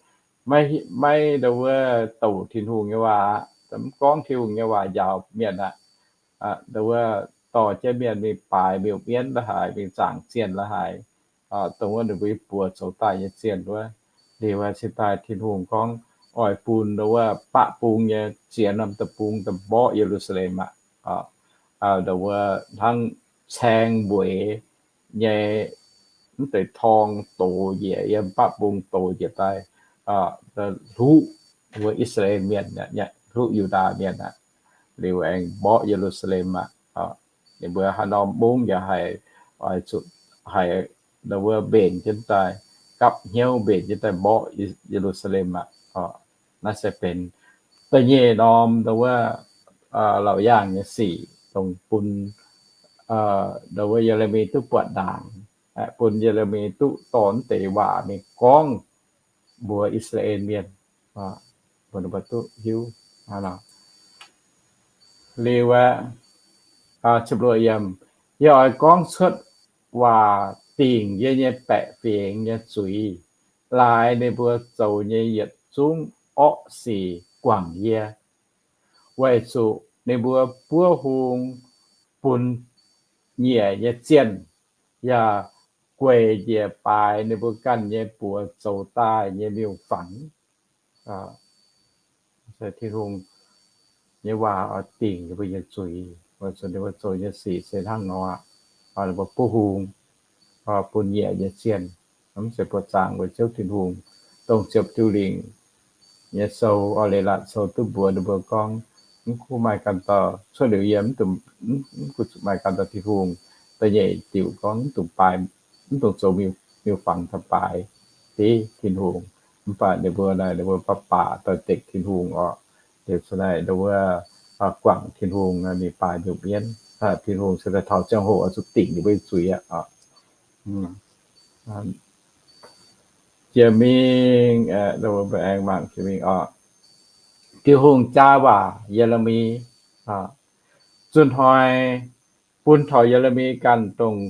maiv nduov wuov douc Tin-Hungh nyei waac aqv, mv gorngv Tin-Hungh nyei waac njaaux mienh aqv. Nduov wuov dorh jienv mienh mingh baaix miuc-mienv la'haaix, mingh zaangc zienh la'haaix, dongh wuov ninh mbuo buoz zoux daaih nyei zienh wuov. Liuz cingx daaih Tin-Hungh gorngv oix bun nduov wuov baqv bung nyei ziex norm deic-bung daaih mborqv Ye^lu^saa^lem aqv. Nduov wuov hnangv caeng mbueix nyei mv deix torng dox njiec yiem baqv bung dox njiec daaih, hluqv mbuo I^saa^laa^en Mienh, hluqv Yu^ndaa Mienh aqv. Liuz aengx mborqv Ye^lu^saa^lem aqv. Ninh mbuo haaix norm mungv yaac haih, oix zuqc haih ndau wuov mbenc jienv daaih, gapv hnyouv mbenc jienv daaih mborqv Ye^lu^saa^lem aqv. Naaiv se benx da'nyeic norm ndau wuov laauc yaangh nyei sic dongh bun ndau wuov Ye^le^mi duqv buatc ndaangc, bun Ye^le^mi duqv dorh deix waac mingh gorngv mbuox I^saa^laa^en Mienh, bun ninh mbuo duqv hiuv. Liuz aeqv, yie oix gorngv cuotv waac dingc yie nyei baeqc fingx nyei zuiz, laaix ninh mbuo zoux nyei yietc zungv orqv sic guangc yie, weic zuqc ninh mbuo buov hung bun nyiec nyei zienh, yaac gueic njiec baaix ninh mbuo ganh nyei buoz zoux daaih nyei miuc-fangx. Tin-Hungh nyei waac oix dingc ninh mbuo nyei zuiz, weic zuqc ninh mbuo zoux nyei sic se hnangv nor aqv. Ninh mbuo buov hung bun nyiec nyei zienh. Mv zeiz buoqc zaangc weic Ziouv Tin-Hungh, dongh Ziepc Diuh Lingc nyei sou, Orv^le^latc Sou duqv mbuox ninh mbuo gorngv, mv gunv maaih ganh dauh cuotv liuz yie, mv gunv maaih ganh dauh Tin-Hungh. Da'nyeic diuc gorngv mv dungx baaix, mv dungx zoux miuc-fangx daaih baaix div Tin-Hungh. Mv baac ninh mbuo naaic ninh mbuo baac-baac doix-dekc Tin-Hungh orqc. Liuz naaic ninh mbuo guangc Tin-Hungh mingh baaix miuc-mienv. Tin-Hungh se daaih taux ziangh hoc oix zuqc dingc ninh mbuo nyei zuiz aqv. Jiex mingh, aengx mangc jiex mingh orqc. Tin-Hungh jaa waac Ye^le^mi. Zunh hnoi bun taux Ye^le^mi ganh dongh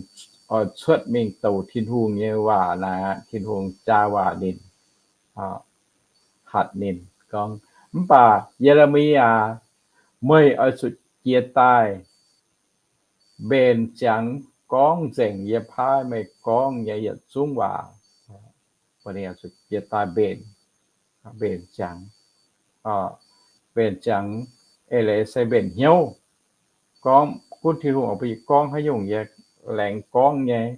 oix cuotv mingh douc Tin-Hungh nyei waac naaic aqv, Tin-Hungh jaa waac ninh, hatc ninh gorngv, mv baac Ye^le^mi aac, meih oix zuqc jiez daaih mbenc ziangx gorngv nzengc yie paaiv meih gorngv nyei yietc zungv waac. Jiez daaih mbenc, mbenc ziangx, mbenc ziangx eix leiz se mbenc hnyouv. Gorngv gunv Tin-Hungh oix bun yie gorngv haaix nyungc yie laengz gorngv nyei,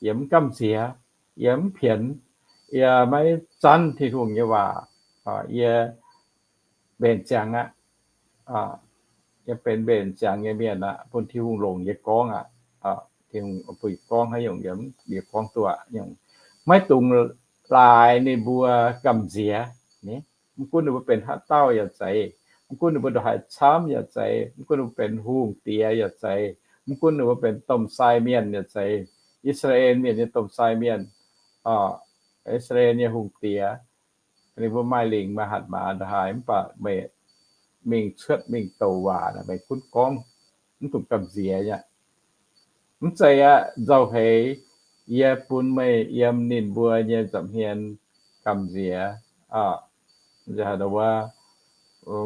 yie mv gamh nziex, yie mv pienx, yie maiv zanv Tin-Hungh nyei waac, yie mbenc ziangx aqv. Yie benx mbenc ziangx nyei mienh aqv, bun Tin-Hungh longc yie gorngv aqv. Tin-Hungh bun yie gorngv haaix nyungc yie, yie gorngv duqv aqv. Maiv dungx laaix ninh mbuo gamh nziex. Mv gunv ninh mbuo benx haaix dauh yaac zeiz, mv gunv ninh mbuo ndongc haaix camv yaac zeiz, mv gunv ninh mbuo benx hungh diex yaac zeiz, mv gunv ninh mbuo benx domh sai mienh yaac zeiz, I^saa^laa^en Mienh nyei domh sai mienh, I^saa^laa^en nyei hungh diex, ninh mbuo maaih lingc maaih hatc maaz ndongc haaix, mv baac meih mingh cuotv mingh douc waac naaic meih gunv gorngv, mv dungx gamh nziex aqv. Mv zeiz aqv, nzauh heix yie bun meih yiem ninh mbuo nyei nza'hmien gamh nziex. Wuov,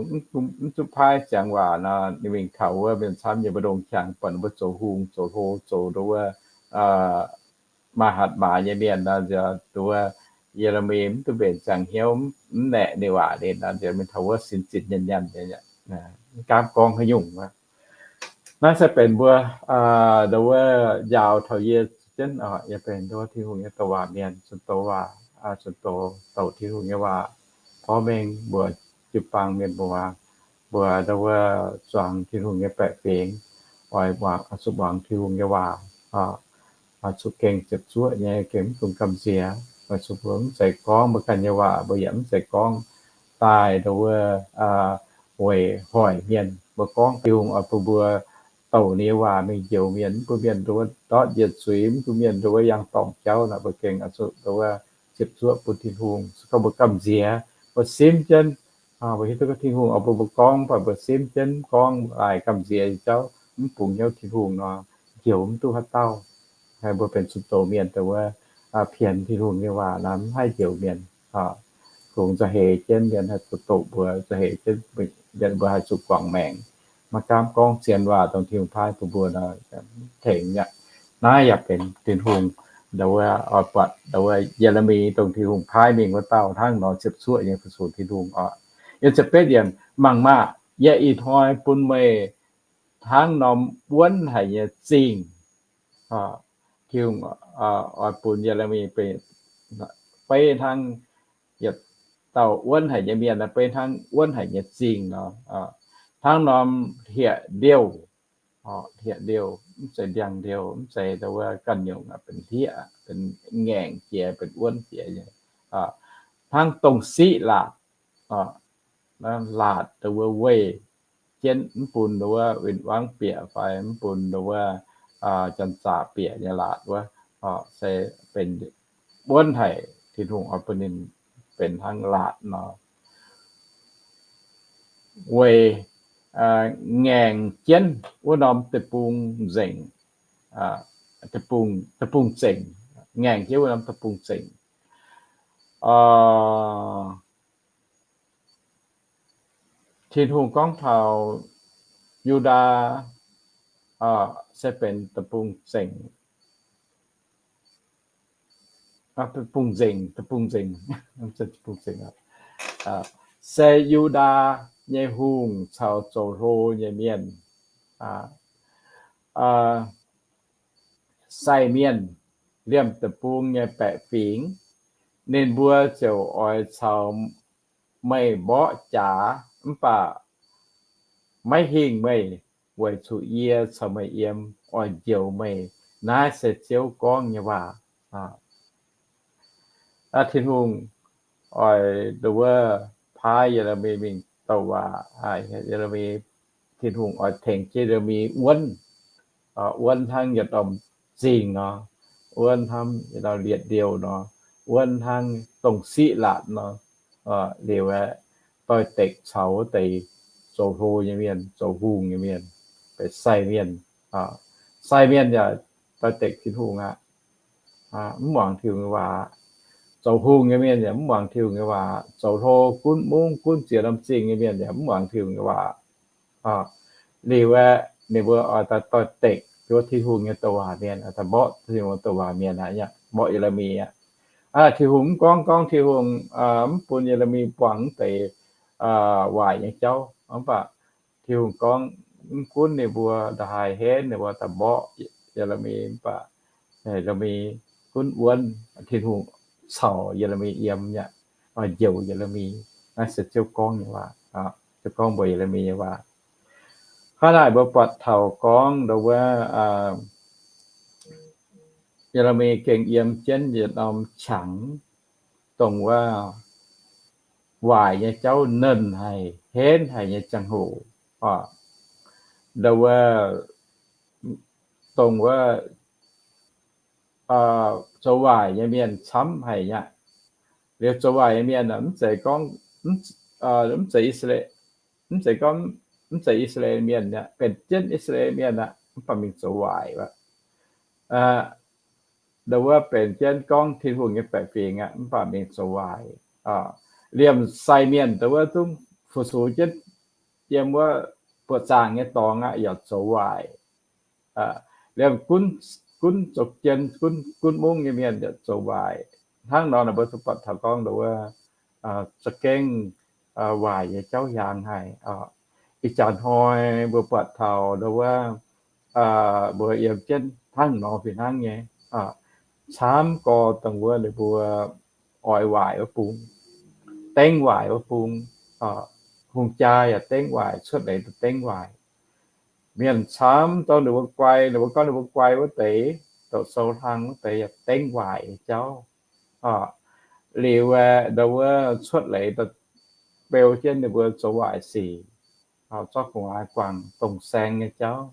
mv zuqc paaiv ziangx waac nor, ninh mingh taux wuov mienh camv nyei mbu'ndongx qangx, buatc ninh mbuo zoux hungh zoux hlo zoux nduov wuov, maaih hatc maaz nyei mienh nor, nduov wuov, Ye^le^mi mv duqv mbenc ziangx hnyouv, mv naeqc ninh waac ninh nor, nziex mingh taux wuov sin zinh nyanh nyanh nyei, mv gaamv gorngv haaix nyungc aqv. Naaiv se benx mbuo nduov wuov njaaux taux yie jienv, yie benx nduov Tin-Hungh nyei douc waac mienh, zunh doz waac, zunh doz douc Tin-Hungh nyei waac porv mengh mbuox jiu-baang mienh muoz, mbuox nduov wuov zuangx Tin-Hungh nyei baeqc fingx, oix zuqc muangx Tin-Hungh nyei waac, oix zuqc gengh ziepc zuoqv nyei, gengh mv dungx gamh nziex. Weic zuqc mbuo mv zeiz gorngv mbuo ganh nyei waac, mbuo yaac mv zeiz gorngv daaih nduov wuov weic hoic mienh. Mbuo gorngv Tin-Hungh oix bun mbuo douc ninh nyei waac mingh njoux mienh, mv bun mienh nduov wuov ndortv yietc zuiz, mv bun mienh nduov wuov yangh dorngc jauv nor, mbuo gengh oix zuqc nduov wuov ziepc zuoqv bun Tin-Hungh. Se gorngv mbuo gamh nziex, mbuo simv jienv, mbuo hiuv duqv gorngv Tin-Hungh oix bun mbuo gorngv, mv baac mbuo simv jienv mv gorngv, laaix gamh nziex nyei jauv, mv bungx hnyouv Tin-Hungh nor, njoux mv duqv haaix dauh. Mbuo benx zunh doz mienh nduov wuov pienx Tin-Hungh nyei waac nor, mv haih njoux mienh. Kungx nza'heix jienv mienh haih zuqc doqc mbuo, nza'heix jienv mienh mbuo haih zuqc guangc maengc. Maiv gaamv gorngv zien waac dongh Tin-Hungh paaiv bun mbuo nor, mv tengx aqv. Naaiv yaac benx Tin-Hungh nduov wuov oix buatc nduov wuov Ye^le^mi dongh Tin-Hungh paaiv mingh wuov dauh hnangv nor ziepc zuoqv nyei fu-sux Tin-Hungh oc. Yiem ziepc betv yiemc, mangc maah! Yie ih hnoi bun meih hnangv norm wuonv haic nyei zingh. Tin-Hungh oix bun Ye^le^mi beiv hnangv yietc dauh wuonv haic nyei mienh, beiv hnangv wuonv haic nyei zingh nor. Hnangv norm hlieqv-ndiouh, hlieqv-ndiouh, mv zeiz ndiangx-ndiouh, mv zeiz ndau wuov ganh nyungc benx hlieqv, benx ngaengc jiex, benx wuonv jiex nyei. Hnangv dongh siqv laatc, laatc ndau wuov weih jienv mv bun ndau wuov win-wangv bieqc fai mv bun ndau wuov janx-zaqc bieqc nyei laatc wuov, se benx wuonv haic. Tin-Hungh oix bun ninh benx hnangv laatc nor, weic ngaengc jienv wuov norm deic-bung nzengc, deic-bung zengc, ngaengc jienv wuov norm deic-bung zengc. Tin-Hungh gorngv taux Yu^ndaa se benx deic-bung zengc, deic-bung nzengc, deic-bung nzengc, se Yu^ndaa nyei hungh caux zoux hlo nyei mienh, sai mienh, liemh deic-bung nyei baeqc fingx. Ninh mbuo ziouc oix caux meih mborqv jaax, mv baac maiv hingh meih, weic zuqc yie caux meih yiem oix njoux meih. Naaiv se Ziouv gorngv nyei waac. Tin-Hungh oix ndau wuov paaiv Ye^le^mi mingh douc waac. Ye^le^mi, Tin-Hungh oix tengx jienv Ye^le^mi wuonv, wuonv hnangv yietc norm zingh nor, wuonv hnangv yietc norm hlieqv-ndiouh nor, wuonv hnangv dongh siqv laatc nor, liuz aeqv, doix-dekc caux wuov deix zoux hlo nyei mienh, zoux hungh nyei mienh, benx sai mienh. Sai mienh yaac doix-dekc Tin-Hungh aqv, mv muangx Tin-Hungh nyei waac. Zoux hungh nyei mienh yaac mv muangx Tin-Hungh nyei waac. Zoux hlo gunv mungv gunv ziex norm zingh nyei mienh yaac mv muangx Tin-Hungh nyei waac. Liuz aeqv, ninh mbuo oix daaih doix-dekc wuov Tin-Hungh nyei douc waac mienh, daaih mborqv Tin-Hungh douc waac mienh aqv, mborqv Ye^le^mi aqv. Tin-Hungh mv gorngv, gorngv Tin-Hungh mv bun Ye^le^mi buangh wuov deix waaic nyei jauv, mv baac Tin-Hungh gorngv mv gunv ninh mbuo ndongc haaix henv ninh mbuo daaih mborqv Ye^le^mi, mv baac Ye^le^mi gunv wuonv, Tin-Hungh caux Ye^le^mi yiem aqv, njoux Ye^le^mi. Naaiv se Ziouv gorngv nyei waac, Ziouv gorngv mbuox Ye^le^mi nyei waac. Hnangv naaic mbuo buatc taux gorngv ndau wuov Ye^le^mi gengh yiem jienv yietc norm qangx, dongh wuov waaic nyei jauv nernh haic, henv haic nyei ziangh hoc, ndau wuov, dongh wuov zoux waaic nyei mienh camv haic aqv. Liuz zoux waaic nyei mienh mv zeiz gorngv, mv zeiz I^saa^laa, mv zeiz gorngv, mv zeiz I^saa^laa^en Mienh aqv, benx jienv I^saa^laa^en Mienh aqv, mv baac mingh zoux waaic aqv. Ndau wuov benx jienv gorngv Tin-Hungh nyei baeqc fingx aqv, mv baac mingh zoux waaic. Liemh sai mienh ndau wuov zungv fu-sux jienv yiem wuov buoqc zaangc nyei dorngx aqv, yaac zoux waaic. Liemh gunv, gunv zoux jien, gunv, gunv mungv nyei mienh yaac zoux waaic. Hnangv nor, mbuo zuqc buatc taux gorngv ndau wuov za'gengh waaic nyei jauv hiaangx haic. Ih jaax hnoi mbuo buatc taux ndau wuov mbuo yiem jienv hnangv nor fih hnangv nyei, camv gorx dongh wuov ninh mbuo oix waaic wuov bung, dengv waaic wuov bung, hungh jaa yaac dengv waaic, cuotv leiz daaih dengv waaic. Mienh camv dongh ninh mbuo guai, ninh mbuo gorngv ninh mbuo guai wuov deix, doqc sou hlang wuov deix yaac dengv waaic nyei jauv. Liuz aeqv, ndau wuov cuotv leiz daaih beu jienv ninh mbuo zoux waaic sic, zorqv gu'nguaaz guangc dongh saeng nyei jauv,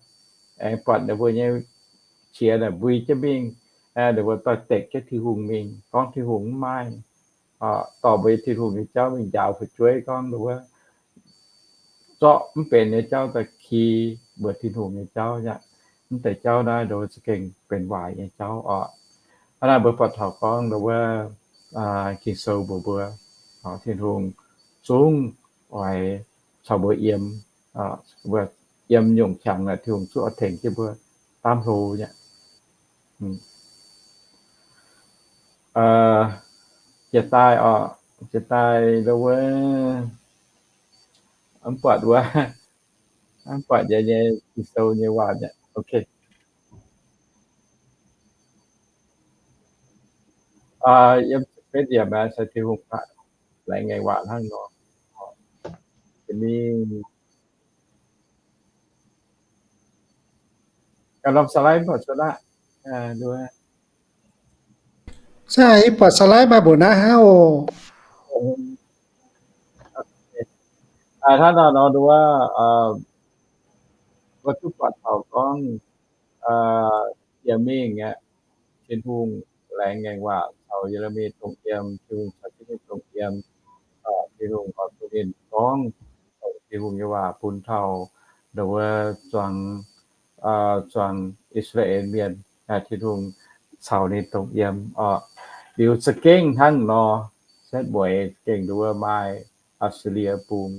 aengx buatc ninh mbuo nyei qiex naaic mbui jienv mingh, ninh mbuo doix-dekc jienv Tin-Hungh mingh, gorngv Tin-Hungh mv maaih, dorh mbuo nyei Tin-Hungh nyei jauv mingh njaaux fu'jueiv gorngv ninh mbuo zorqv mv benx nyei jauv daaih ki mbuox Tin-Hungh nyei jauv aqv. Mv deix jauv naaiv ninh mbuo za'gengh benx waaic nyei jauv oc. Hnangv naaiv mbuo buatc taux gorngv ndau wuov Ging-Sou mbuox mbuo, Tin-Hungh zungv oix caux mbuo yiem, mbuo yiem nyungc qangx naaic Tin-Hungh zungv oix tengx jienv mbuo daamv hlo aqv. Jiex daaih oc, jiex daaih ndau wuov, mv buatc wuov, mv buatc yie nyei Ging-Sou nyei waac aqv. Ok. Yiem betv yiemc se Tin-Hungh baac laengz ngaengc waac hnangv nor. Mingh ganh norm slide mv buatc cuotv aqv. Ih buatc slide maaih mbuoqc naaiv hnangv oc. Hnangv naaiv nor nduov, mbuo duqv buatc taux gorngv yiem mingh aqv, Tin-Hungh laengz ngaengc waac caux Ye^le^mi dongh yiem, Tin-Hungh caux jienv ninh dongh yiem, Tin-Hungh oix bun ninh gorngv Tin-Hungh nyei waac bun taux nduov zuangx, zuangx I^saa^laa^en Mienh, Tin-Hungh caux ninh dongh yiem oc. Liuz za'gengh hnangv nor, setv mueiz gengh nduov maaih Atc^si^lie Bung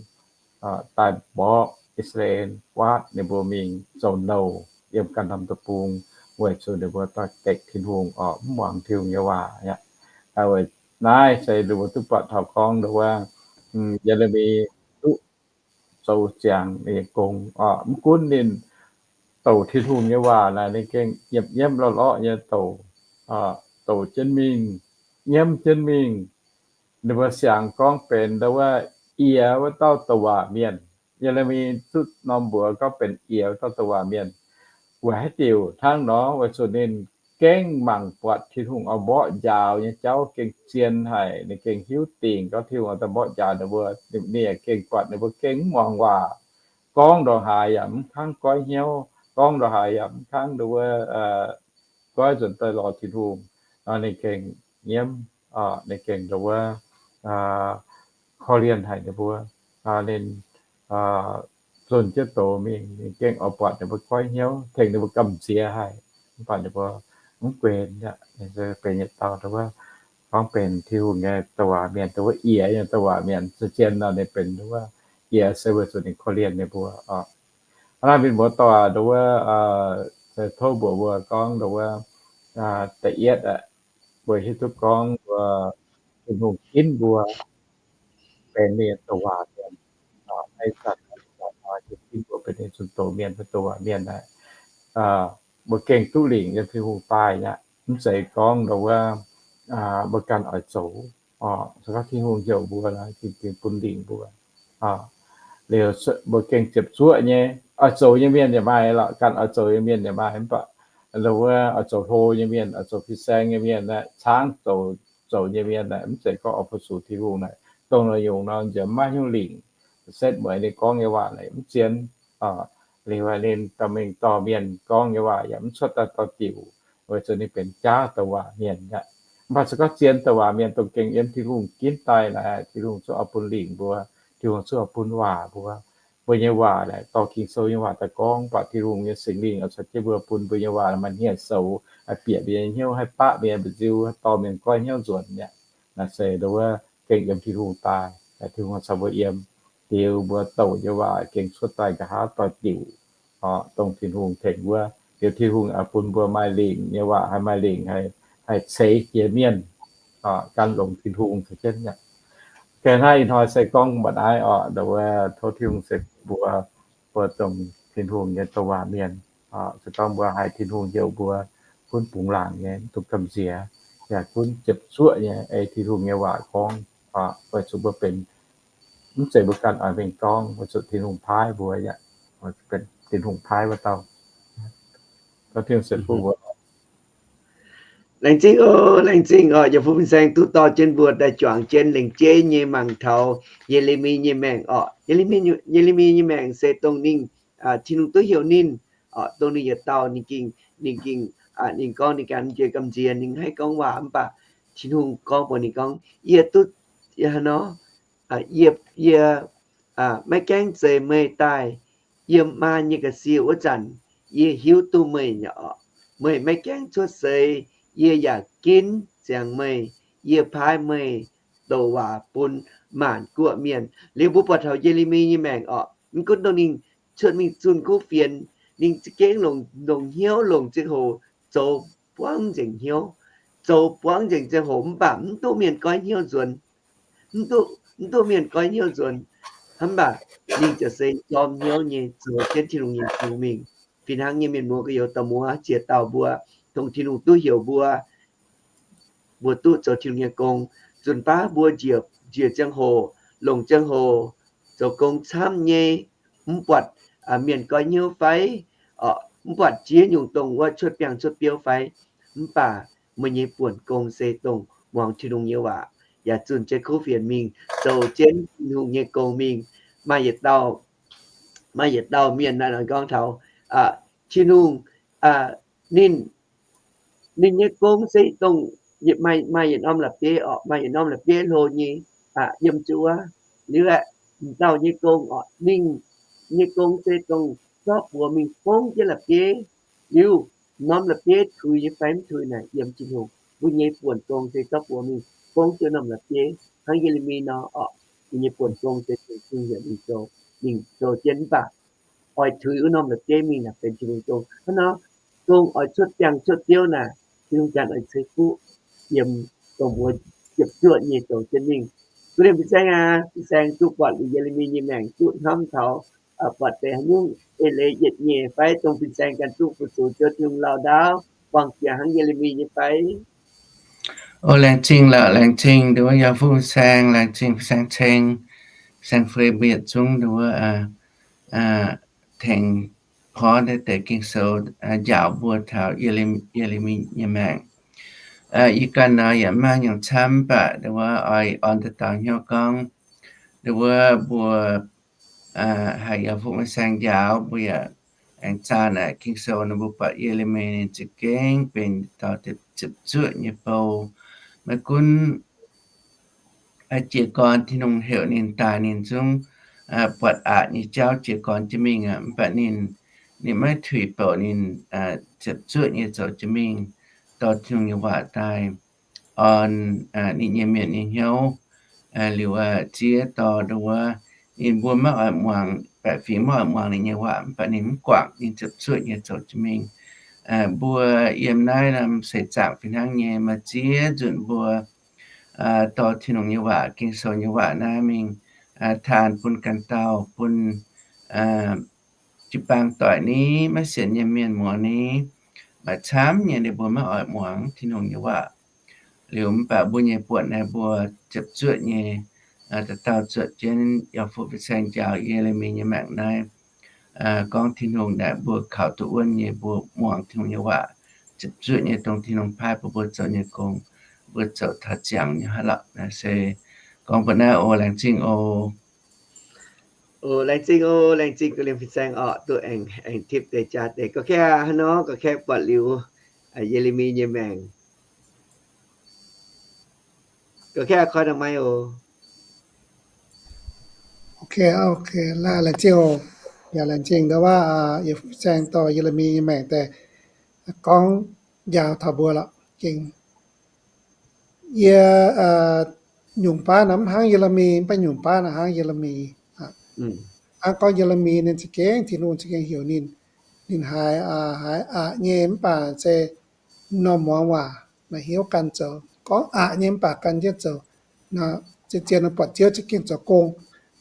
daaih mborqv I^saa^laa^en, guaatv ninh mbuo mingh zoux nouh yiem ganh norm deic-bung, weic zuqc ninh mbuo dorh gaengh Tin-Hungh oc, mv muangx Tin-Hungh nyei waac aqv. Weic naaiv se ninh mbuo duqv buatc taux gorngv nduov Ye^le^mi duqv zoux ziangx ninh nyei gong oc. Mv gunv ninh douc Tin-Hungh nyei waac naaic, ninh gengh nyiemc nyiemv lorqc lorqc nyei douc, douc jienv mingh, nyiemv jienv mingh. Ninh mbuo siangx gorngv benx nduov wuov, Iex wuov dauh douc waac mienh. Ye^le^mi duqv norm mbuox gorngv benx Iex wuov dauh douc waac mienh. Weic haaix diuc hnangv nor? Weic zuqc ninh gengh mangc buatc Tin-Hungh oix mborqv njaaux nyei jauv gengh zien haic. Ninh gengh hiuv dingc gorngv Tin-Hungh oix daaih mborqv njaaux ninh mbuo. Ninh yaac gengh buatc ninh mbuo gengh mv muangx waac, gorngv ndongc haaix yaac mv kangv goiv hnyouv, gorngv ndongc haaix yaac mv kangv nduov wuov goiv nzuonx daaih lorz Tin-Hungh. Ninh gengh nyiemv, ninh gengh nduov wuov korv-lienh haic ninh mbuo. Ninh zunh jienv doz mingh, ninh gengh oix buatc ninh mbuo goiv hnyouv, tengx ninh mbuo gamh nziex haic. Mv baac ninh mbuo mv guenx aqv. Ninh benx yietc dauh nduov wuov, gorngv benx Tin-Hungh nyei douc waac mienh, nduov wuov Iex nyei douc waac mienh. Zien nor ninh benx nduov wuov Iex se weic zuqc ninh korv-lienh ninh mbuo oc. Hnangv naaiv mienh muoz-doic nduov wuov, se tov mbuox mbuo gorngv nduov wuov, da'yietv aeqv, mbuo hiuv duqv gorngv mbuo, Tin-Hungh ginv mbuo benx ninh nyei douc waac mienh. Naaiv zanc, naaiv zanc nor, Tin-Hungh ginv mbuo benx ninh zunh doz mienh, benx douc waac mienh naaic, mbuo gengh duqv lingc yiem Tin-Hungh daaih aqv. Mv zeiz gorngv nduov wuov mbuo ganh oix zoux. Se gorngv Tin-Hungh heuc mbuo, Tin-Hungh bun lingc mbuo. Liuz mbuo gengh ziepc zuoqv nyei, oix zoux nyei mienh yaac maaih lorqc, ganh oix zoux nyei mienh yaac maaih, mv baac nduov wuov oix zoux hlo nyei mienh, oix zoux fin-saeng nyei mienh, caangv zoux, zoux nyei mienh naaic, mv zeiz gorngv oix fu-sux Tin-Hungh naaic, dongh naaiv nyungc nor nziex maiv hiuv lingc. Setv mueiz ninh gorngv nyei waac naaic mv zien. Liuz ninh dorh mingh dorh mienh gorngv nyei waac yaac mv cuotv daaih dorh diuc, weic zuqc ninh benx jaav douc waac mienh aqv. Mv baac se gorngv zien douc waac mienh dongh gengh yiem Tin-Hungh ginv daaih naaic, Tin-Hungh zungv oix bun lingc mbuo, Tin-Hungh zungv oix bun waac mbuo. Mbuo nyei waac naaic dorh Ging-Sou nyei waac daaih gorngv, mv baac Tin-Hungh nyei Singx Lingh oix caux jienv mbuo bun mbuo nyei waac maaih hniev-soux, bieqc mbuo nyei hnyouv, haih baqv mbuo nyei mba'nziu, haih dorh mienh goiv hnyouv nzuonx aqv. Naaiv se nduov wuov gengh yiem Tin-Hungh daaih, Tin-Hungh caux mbuo yiem, liuz mbuo douc nyei waac gengh cuotv daaih nqa'haav doix-diuc, dongh Tin-Hungh tengx wuov. Liuz Tin-Hungh bun mbuo maaih lingc nyei waac, haih maaih lingc, haih ceix jiex mienh gan longx Tin-Hungh caux jienv aqv. Ga'naaiv ih hnoi se gorngv mba'naaiv oc, nduov wuov tov Tin-Hungh ceix fuqv mbuo, mbuo dongh Tin-Hungh nyei douc waac mienh. Se gorngv mbuo haiz Tin-Hungh heuc mbuo gunv bungx laangc nyei, mv dungx gamh nziex, yaac gunv ziepc zuoqv nyei ei Tin-Hungh nyei waac gorngv, weic zuqc mbuo benx, mv zeiz mbuo ganh oix mingh gorngv, weic zuqc Tin-Hungh paaiv mbuo aqv. Benx Tin-Hungh paaiv wuov dauh. Tov Tin-Hungh ceix fuqv mbuo. Laengz zingh oc, laengz zingh oc, yaac bun fin-saeng duqv dorh jienv mbuo daaih juangc jienv lengc jeiv nyei mangc taux Ye^le^mi nyei maengc oc. Ye^le^mi, Ye^le^mi nyei maengc se dongh ninh, Tin-Hungh duqv heuc ninh oc, dongh ninh yietc dauh ninh ging, ninh ging, ninh gorngv ninh ganh njiec gamh nziex, ninh haih gorngv waac, mv baac Tin-Hungh gorngv mbuox ninh gorngv, yie duqv, yie haaix nor, yie, yie maiv gaengh zeix meih daaih yiem maa nyei ga'sie wuov zanc, yie hiuv duqv meih nyei oc. Meih maiv gaengh cuotv seix, yie yaac ginv ziangx meih. Yie paaiv meih douc waac bun maanc guoqv mienh. Liuz mbuo buatc taux Ye^le^mi nyei maengc oc, mv gunv dongh ninh cuotv mingh zunh kuv fienx, ninh za'gengh longc, longc hnyouv longc ziangh hoc zoux buangv nzengc hnyouv, zoux buangv nzengc ziangh hoc, mv baac mv duqv mienh goiv hnyouv nzuonx. Mv duqv, mv duqv mienh goiv hnyouv nzuonx. Hnangv mv baac ninh ziouc se jorm hnyouv nyei zoux jienv Tin-Hungh nyei gong mingh. Fih hnangv nyei mienh muoz gorx-youz dauh muoz ziex dauh mbuo, dongh Tin-Hungh duqv heuc mbuo, mbuo duqv zoux Tin-Hungh nyei gong. Nzunc baav mbuo njiec njiec ziangh hoc, longc ziangh hoc zoux gong camv nyei, mv buatc mienh goiv hnyouv fai, mv buatc ziex nyungc dongh wuov cuotv biangh cuotv biouv fai, mv baac meih nyei buonc gong se dongh muangx Tin-Hungh nyei waac, yaac zunh jienv kuv fienx mingh, zoux jienv Tin-Hungh nyei gong mingh. Maaih yietc dauh, maaih yietc dauh mienh naaiv gorngv taux Tin-Hungh, ninh, ninh nyei gong se dongh maaih yietc norm la'bieiv orqc, maaih yietc norm la'bieiv hlo nyei yiem zuov. Liuz aeqv, m'dauh nyei gong orqc, ninh nyei gong se dongh zorqv buoz mingh fongv jienv la'bieiv. Liuz norm la'bieiv tuix nyei fai mv tuix naaic yiem Tin-Hungh. Mbuo nyei buonc gong se zorqv buoz mingh fongv jienv norm la'bieiv hnangv Ye^le^mi nor orqc. Ninh nyei buonc gong se Tin-Hungh heuc ninh zoux, ninh zoux jienv mv baac oix tuix wuov norm la'bieiv mingh naaic benx Tin-Hungh gong. Hnangv nor, gong oix cuotv biangh cuotv biouv naaic, Tin-Hungh Janx oix ceix fuqv yiem dongh mbuo ziepc zuoqv nyei zoux jienv mingh. Guv liemh fin-saeng aac, fin-saeng duqv buatc liuz Ye^le^mi nyei maengc duqv hnamv taux buatc deix haaix nyungc eix leiz yietc nyeic fai dongh fin-saeng ganh duqv fu-sux Ziouv Tin-Hungh lauh ndaauv buangh jiex hnangv Ye^le^mi nyei fai? O, laengz zingh lorqc, laengz zingh nduov yaac fuqv fin-saeng, laengz zingh fin-saeng ceng, fin-saeng fei mbuo yietc zungv nduov tengx porv naaiv deix Ging-Sou njaaux mbuo taux Ye^le^mi nyei maengc. Yie ganh nor yaac maiv nyungc camv, mv baac nduov oix orn daaih dauh hnyouv gorngv, nduov mbuo haih yaac fuqv fin-saeng njaaux mbuo yaac aengx zaah naaic Ging-Sou nor mbuo buatc Ye^le^mi ninh za'gengh benx dauh ziepc zuoqv nyei bou. Maiv gunv jiez gorn Tin-Hungh heuc ninh daaih, ninh zungv buatc aqc nyei jauv jiez gorn jienv mingh aqv. Mv baac ninh, ninh maiv tuix bouc ninh ziepc zuoqv nyei zoux jienv mingh dorh Tin-Hungh nyei waac daaih orn ninh nyei mienh nyei hnyouv, liuz ziex dorh nduov ninh mbuo maiv oix muangx, baeqc fingx maiv oix muangx ninh nyei waac, mv baac ninh mv guangc, ninh ziepc zuoqv nyei zoux jienv mingh. Mbuo yiem naaiv norm seix zaangc fih hnangv nyei, maaih ziex nzunc mbuo dorh Tin-Hungh nyei waac, Ging-Sou nyei waac naaiv mingh taan bun ganh dauh, bun jiu-baang doic ni, maiv sienx nyei mienh muangx ni, maaih camv nyei ninh mbuo maiv oix muangx Tin-Hungh nyei waac. Liuz mv baac mbuo nyei buonc naaiv mbuo ziepc zuoqv nyei, dauh dauh zuotc jienv yaac fuqv fin-saeng njaaux Ye^le^mi nyei maengc naaiv, gorngv Tin-Hungh naaic mbuo kaux duqv wuonv nyei, mbuo muangx Tin-Hungh nyei waac, ziepc zuoqv nyei dongh Tin-Hungh paaiv bun mbuo zoux nyei gong, mbuo zoux taux ziangx nyei hnangv lorqc. Naaiv se gorngv mbuo naaiv oc. Laengz zingh oc. Oc, laengz zingh oc. Laengz zingh guv liemh fin-saeng orqc, duqv aengx, aengx tipv deix jaax deix. Gorqv-kaeqv hnangv nor, gorqv-kaeqv buatc liuz Ye^le^mi nyei maengc. Gorqv-kaeqv koi daaih maiv oc. Laengz zingh oc. Yaac laengz zingh ndau waac yie fin-saeng dorh Ye^le^mi nyei maengc daaih gorngv njaaux taux mbuo lorqc. Gengh yie nyungc baav naaiv mv hnangv Ye^le^mi, mv baac nyungc baav naaiv hnangv Ye^le^mi. Hnangv gorngv Ye^le^mi ninh za'gengh, Tin-Hungh za'gengh heuc ninh, ninh haiz, haiz aqc nyei mv baac se norm muangx waac, naaic hnyouv gan zoux. Gorngv aqc nyei mv baac gan jienv zoux. Zien-zien buatc Ziouv za'gengh zoux gong,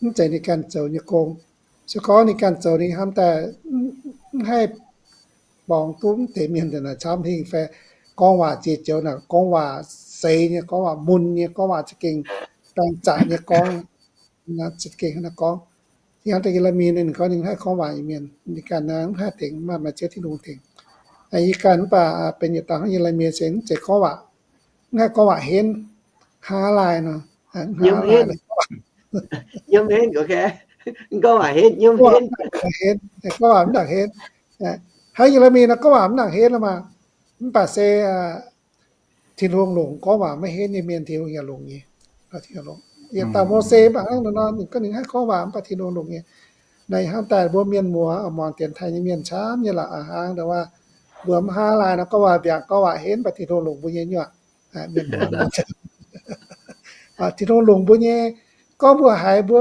mv zeiz ninh ganh zoux nyei gong. Se gorngv ninh ganh zoux ninh hnamv daaih mv haih borngz duqv mv deix mienh daaih naaic camv hingh fai gorngv waac ziex joux naaic, gorngv waac seix nyei, gorngv waac mun nyei, gorngv waac za'gengh baeng zaqc nyei gorngv, za'gengh hnangv naaiv gorngv. Hnangv daaih Ye^le^mi ninh gorngv ninh mv haih gorngv waac nyei mienh, ninh ganh mv haih tengx, maaih, maaih Ziouv Tin-Hungh tengx. Yie ganh mv baac benx yietc dauh hnangv Ye^le^mi se mv zeiz gorngv waac, mv haih gorngv waac henv, hnangv laaih nor, hnangv laaih nor. Yiem henv, gorngv waac henv, yiem henv, gorngv waac mv nangc henv. Hnangv Ye^le^mi nor gorngv waac mv nangc henv maah. Mv baac se Tin-Hungh longc gorngv waac maiv henv nyei mienh, Tin-Hungh yaac longc nyei. Yietc dauh Mose mv baac hnangv nor, ninh gorngv ninh haih gorngv waac mv baac Tin-Hungh longc nyei. Naaiv hnangv daaih mbuo mienh muoz muangx dienx taaih nyei mienh camv nyei lorqc. Hnangv ndau waac mbuo mv hnangv laaih nor gorngv waac mbiaangc, gorngv waac henv, mv baac Tin-Hungh longc mbuo nyei nyuoqc. Mienh muoz, Tin-Hungh longc mbuo nyei, gorngv mbuo haiz mbuo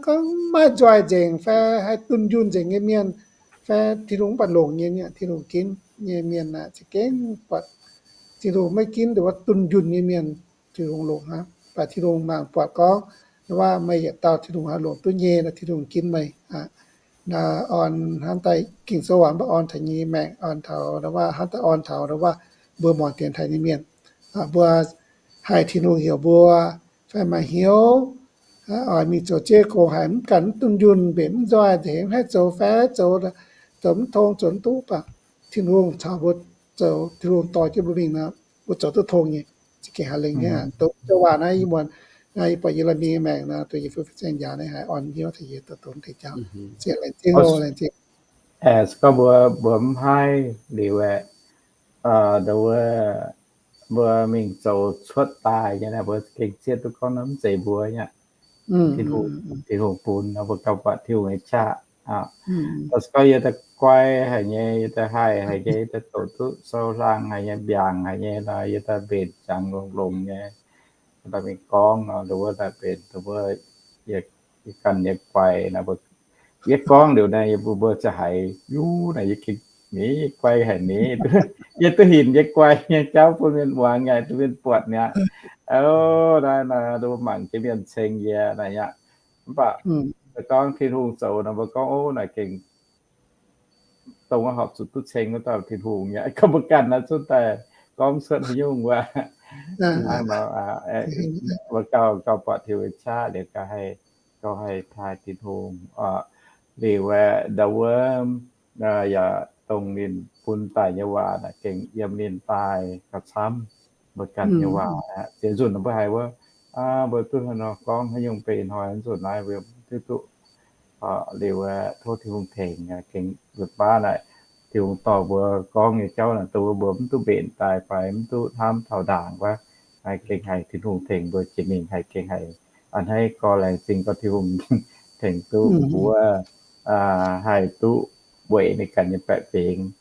gorngv maiv nzoih nzengc fai haih dunh yunh nzengc nyei mienh, fai Tin-Hungh mv baac longc nyei, Tin-Hungh ginv nyei mienh aeqv, za'gengh buatc Tin-Hungh maiv ginv ndongc wuov dunh yunh nyei mienh, Tin-Hungh longc aqv. Mv baac Tin-Hungh mangc buatc gorngv, ndau waac meih yietc dauh Tin-Hungh haih longc duqv nyei nor, Tin-Hungh ginv meih aqv. Naaiv orn hnamv daaih Ging-Sou waac mv baac orn taux nyei maengc, orn taux ndau waac, hnamv daaih orn taux ndau waac mbuo muangx dienx taaih nyei mienh, mbuo haih Tin-Hungh heuc mbuo fai maaih hnyouv, oix mingh zoux jienv gong haic, mv ganh mv dunh yunh, mbenc mv nzoih, hemx haih zoux fai haih zoux, zoux mv tong, zoux mv duqv, mv baac Tin-Hungh caux mbuo zoux, Tin-Hungh dorh jienv mbuo mingh nor, mbuo zoux duqv tong nyei. Za'gengh haiz lengc hnangv, dongh joux waac naaiv ih muonz, naaiv yie buatc Yelenimi maengc nor, dongh yie fu'jueiv fin-saeng njaaux naaiv haiz orn hnyouv taux yie, dongh deix jauv. Zieqv laengz zingh oc, laengz zingh. Aengx gorngv mbuo, mbuo mv haih liuz aeqv, ndau wuov, mbuo mingh zoux cuotv daaih nyei naaiv, mbuo gengh zieqv duqv gorngv nor mv zeiz mbuo nyei aqv. Tin-Hungh, Tin-Hungh bun nor, mbuo gauh buatc Tin-Hungh nyei qaqv. Daaih se gorngv yie daaih guai haic nyei, yie daaih haih haic nyei, yie daaih doqc duqv sou hlang haic nyei, mbiaangc haic nyei nor, yie daaih mbenc ziangx longx-longx nyei, daaih mingh gorngv nor, ndau wuov daaih mbenc, ndau wuov, yie ganh nyei guai nor, yie gorngv liuz naaiv, yie mbuo, mbuo ziouc haiz, yuv, naaiv yie gengh ni guai haic ni. Yie duqv hinc nyei guai nyei jauv bun mienh muangx, yaac duqv mienh buatc mi'aqv. O, naaiv nor, mbuo mangc jienv mienh ceng yie naaiv aqv. Mv baac se gorngv Tin-Hungh zoux nor, mbuo gorngv, o, naaiv gengh dongh wuov horpc zuqc duqv ceng wuov dauh Tin-Hungh nyei. Gorngv mbuo ganh naaiv zunv daaih gorngv cuotv haaix nyungc wuov, hnangv nor, mbuo gauh, gauh buatc Tin-Hungh nyei qaqv liuz gauh haih, gauh haih taaih Tin-Hungh. Liuz aeqv, ndau wuov, yaac dongh ninh bun daaih nyei waac naaic gengh yiem ninh daaih gauh camv. Mbuo ganh nyei waac aqv. Ziex nzunc mbuo haiz wuov, mbuo duqv haaix nor gorngv haaix nyungc beiv hnoi nzunc naaiv mbuo mv hiuv duqv. Liuz aeqv, tov Tin-Hungh tengx, gengh nzunc baav naaic, Tin-Hungh dorh mbuo gorngv nyei jauv naaic, dongh wuov mbuo mv duqv mbenc daaih fai mv duqv hnamv taux ndaangc wuov, haih gengh haiz Tin-Hungh tengx mbuo jiex mingh, haih gengh haiz a'hneiv gorx, laengz zingh gorx Tin-Hungh tengx duqv mbuo haih duqv weic ninh ganh nyei baeqc fingx,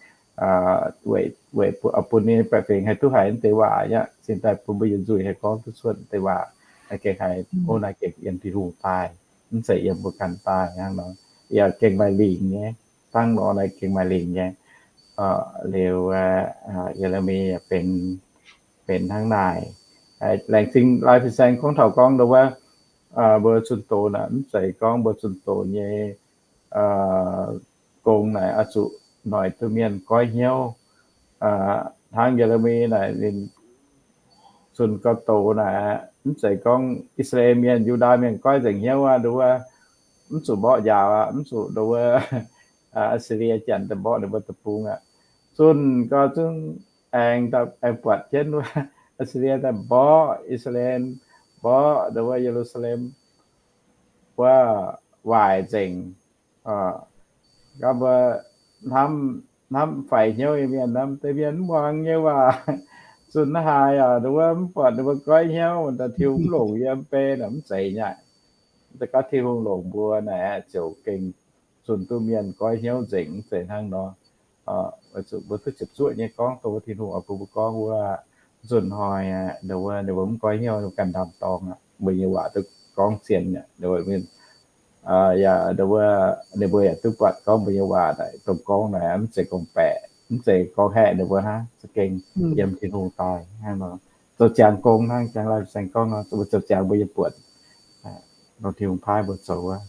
weic, weic bun ninh baeqc fingx haih duqv haiz naaiv deix waac aqv. Cingx daaih bun mbuo yietc nzuih haih gorngv duqv cuotv naaiv deix waac, haih gengh haiz, o, naaiv gengh yiem Tin-Hungh daaih, mv zeiz yiem mbuo ganh daaih hnangv nor. Yaac gengh maaih lingc nyei, dangh nor naaiv gengh maaih lingc nyei. Liuz, Ye^le^mi yaac benx, benx hnangv naaic. Laengz zingh Lai Fin-Saeng gorngv taux gorngv ndau wuov, mbuo zunh doz naaic mv zeiz gorngv mbuo zunh doz nyei gong naaic oix zuqc noic duqv mienh goiv hnyouv. Hnangv Ye^le^mi naaic ninh zunh gau doz naaic, mv zeiz gorngv I^saa^laa^en Mienh, Yu^ndaa Mienh goiv nzengc hnyouv aqv, ndau wuov mv zuqc mborqv njaaux aqv, mv zuqc ndau wuov Aa^si^lie Janx daaih mborqv ninh mbuo deic-bung aqv. Zunh gau zungv aengx, aengx buatc jienv wuov Aa^si^lie daaih mborqv I^saa^laa^en, mborqv ndau wuov Ye^lu^saa^lem wuov waaic nzengc. Gorngv mbuo hnamv, hnamv faix hnyouv nyei mienh, hnamv deix mienh mv muangx nyei waac, zunh haaix aqv, ndau wuov mv buatc ninh mbuo goiv hnyouv, daaih Tin-Hungh mv longc yie mv bei nor, mv zeiz nyei. Daaih gorngv Tin-Hungh longc mbuo naaic ziouc gengh zunh duqv mienh goiv hnyouv nzengc, mv zeiz hnangv nor. Weic zuqc mbuo duqv ziepc zuoqv nyei gorngv dongh wuov Tin-Hungh oix bun mbuo gorngv wuov, zunh hnoi aqv, ndau wuov ninh mbuo mv goiv hnyouv, ninh mbuo ganh ndaam-dorng aqv, mbuo nyei waac duqv gorngv zien aqv. Yaac ndau wuov ninh mbuo yaac duqv buatc gorngv mbuo nyei waac naaic dongh gorngv naaic mv zeiz gorngv-baeqc, mv zeiz gorngv haeqv ninh mbuo hnangv, za'gengh yiem Tin-Hungh daaih hnangv nor. Zoux ziangx gong hnangv, jangx Lai Fin-Saeng gorngv nor, mbuo zoux ziangx mbuo yiem buonc, dongh Tin-Hungh paaiv mbuo zoux wuov.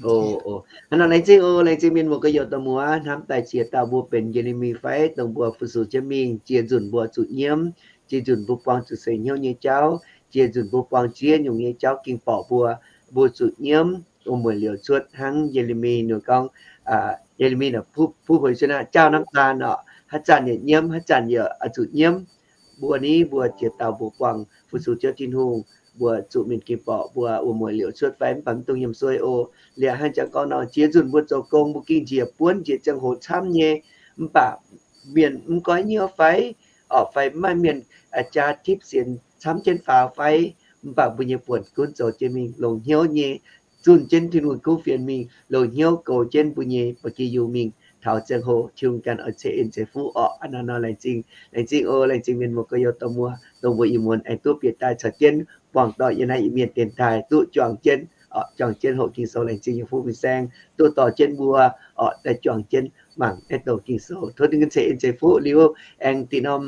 Hnangv nor laengz zingh oc, laengz zingh mienh muoz gorx-youz dorh muoz hnamv daaih ziex dauh mbuo benx Ye^le^mi fai dongh mbuo fu-sux jienv mingh, ziex nzunc mbuo zuqc nyiemv, ziex nzunc mbuo buangh zuqc seix hnyouv nyei jauv, ziex nzunc mbuo buangh ziex nyungc nyei jauv ging borqc mbuo, mbuo zuqc nyiemv, wuom-mueic liouc cuotv hnangv Ye^le^mi ninh gorngv, Ye^le^mi naaic, ผู้เผยชนะ เจ้าน้ำตา orqc, haaix zanc yaac nyiemv, haaix zanc yaac zuqc nyiemv. Mbuo ni mbuo ziex dauh mbuo buangh fu-sux Ziouv Tin-Hungh, mbuo zuqc mingh ging borqc mbuo wuom-mueic liouc cuotv fai mv baac mv dungx yiem suei oc. Liuz hnangv jangx gorngv nor, ziex nzunc mbuo zoux gong mbuo ging njiec buonv njiec ziangh hoc camv nyei, mv baac mienh mv goiv hnyouv fai, orqc, fai mv maaih mienh jaa tipv sienx camv jienv faaux fai, mv baac mbuo nyei buonc gunv zoux jienv mingh longx hnyouv nyei, zunh jienv Tin-Hungh kuv fienx mingh longx hnyouv goux jienv mbuo nyei ba'gi yungz mingh taux ziangh hoc Tin-Hungh ganh oix ceix en ceix fuqv orqc. Hnangv nor laengz zingh, laengz zingh oc, laengz zingh mienh muoz gorx-youz dorh muoz, dongh mbuo ih muonz aengx duqv bieqc daaih caux jienv buangh doic yiem naaiv Iu-Mienh dienx taaih duqv juangc jienv, orqc, juangc jienv hoqc Ging-Sou. Laengz zingh Ye^fun Fin-Saeng duqv dorh jienv mbuo, orqc, daaih juangc jienv mangc naaiv douc Ging-Sou. Tov Tin-Hungh ceix en ceix fuqv liuz, aengx dinh norm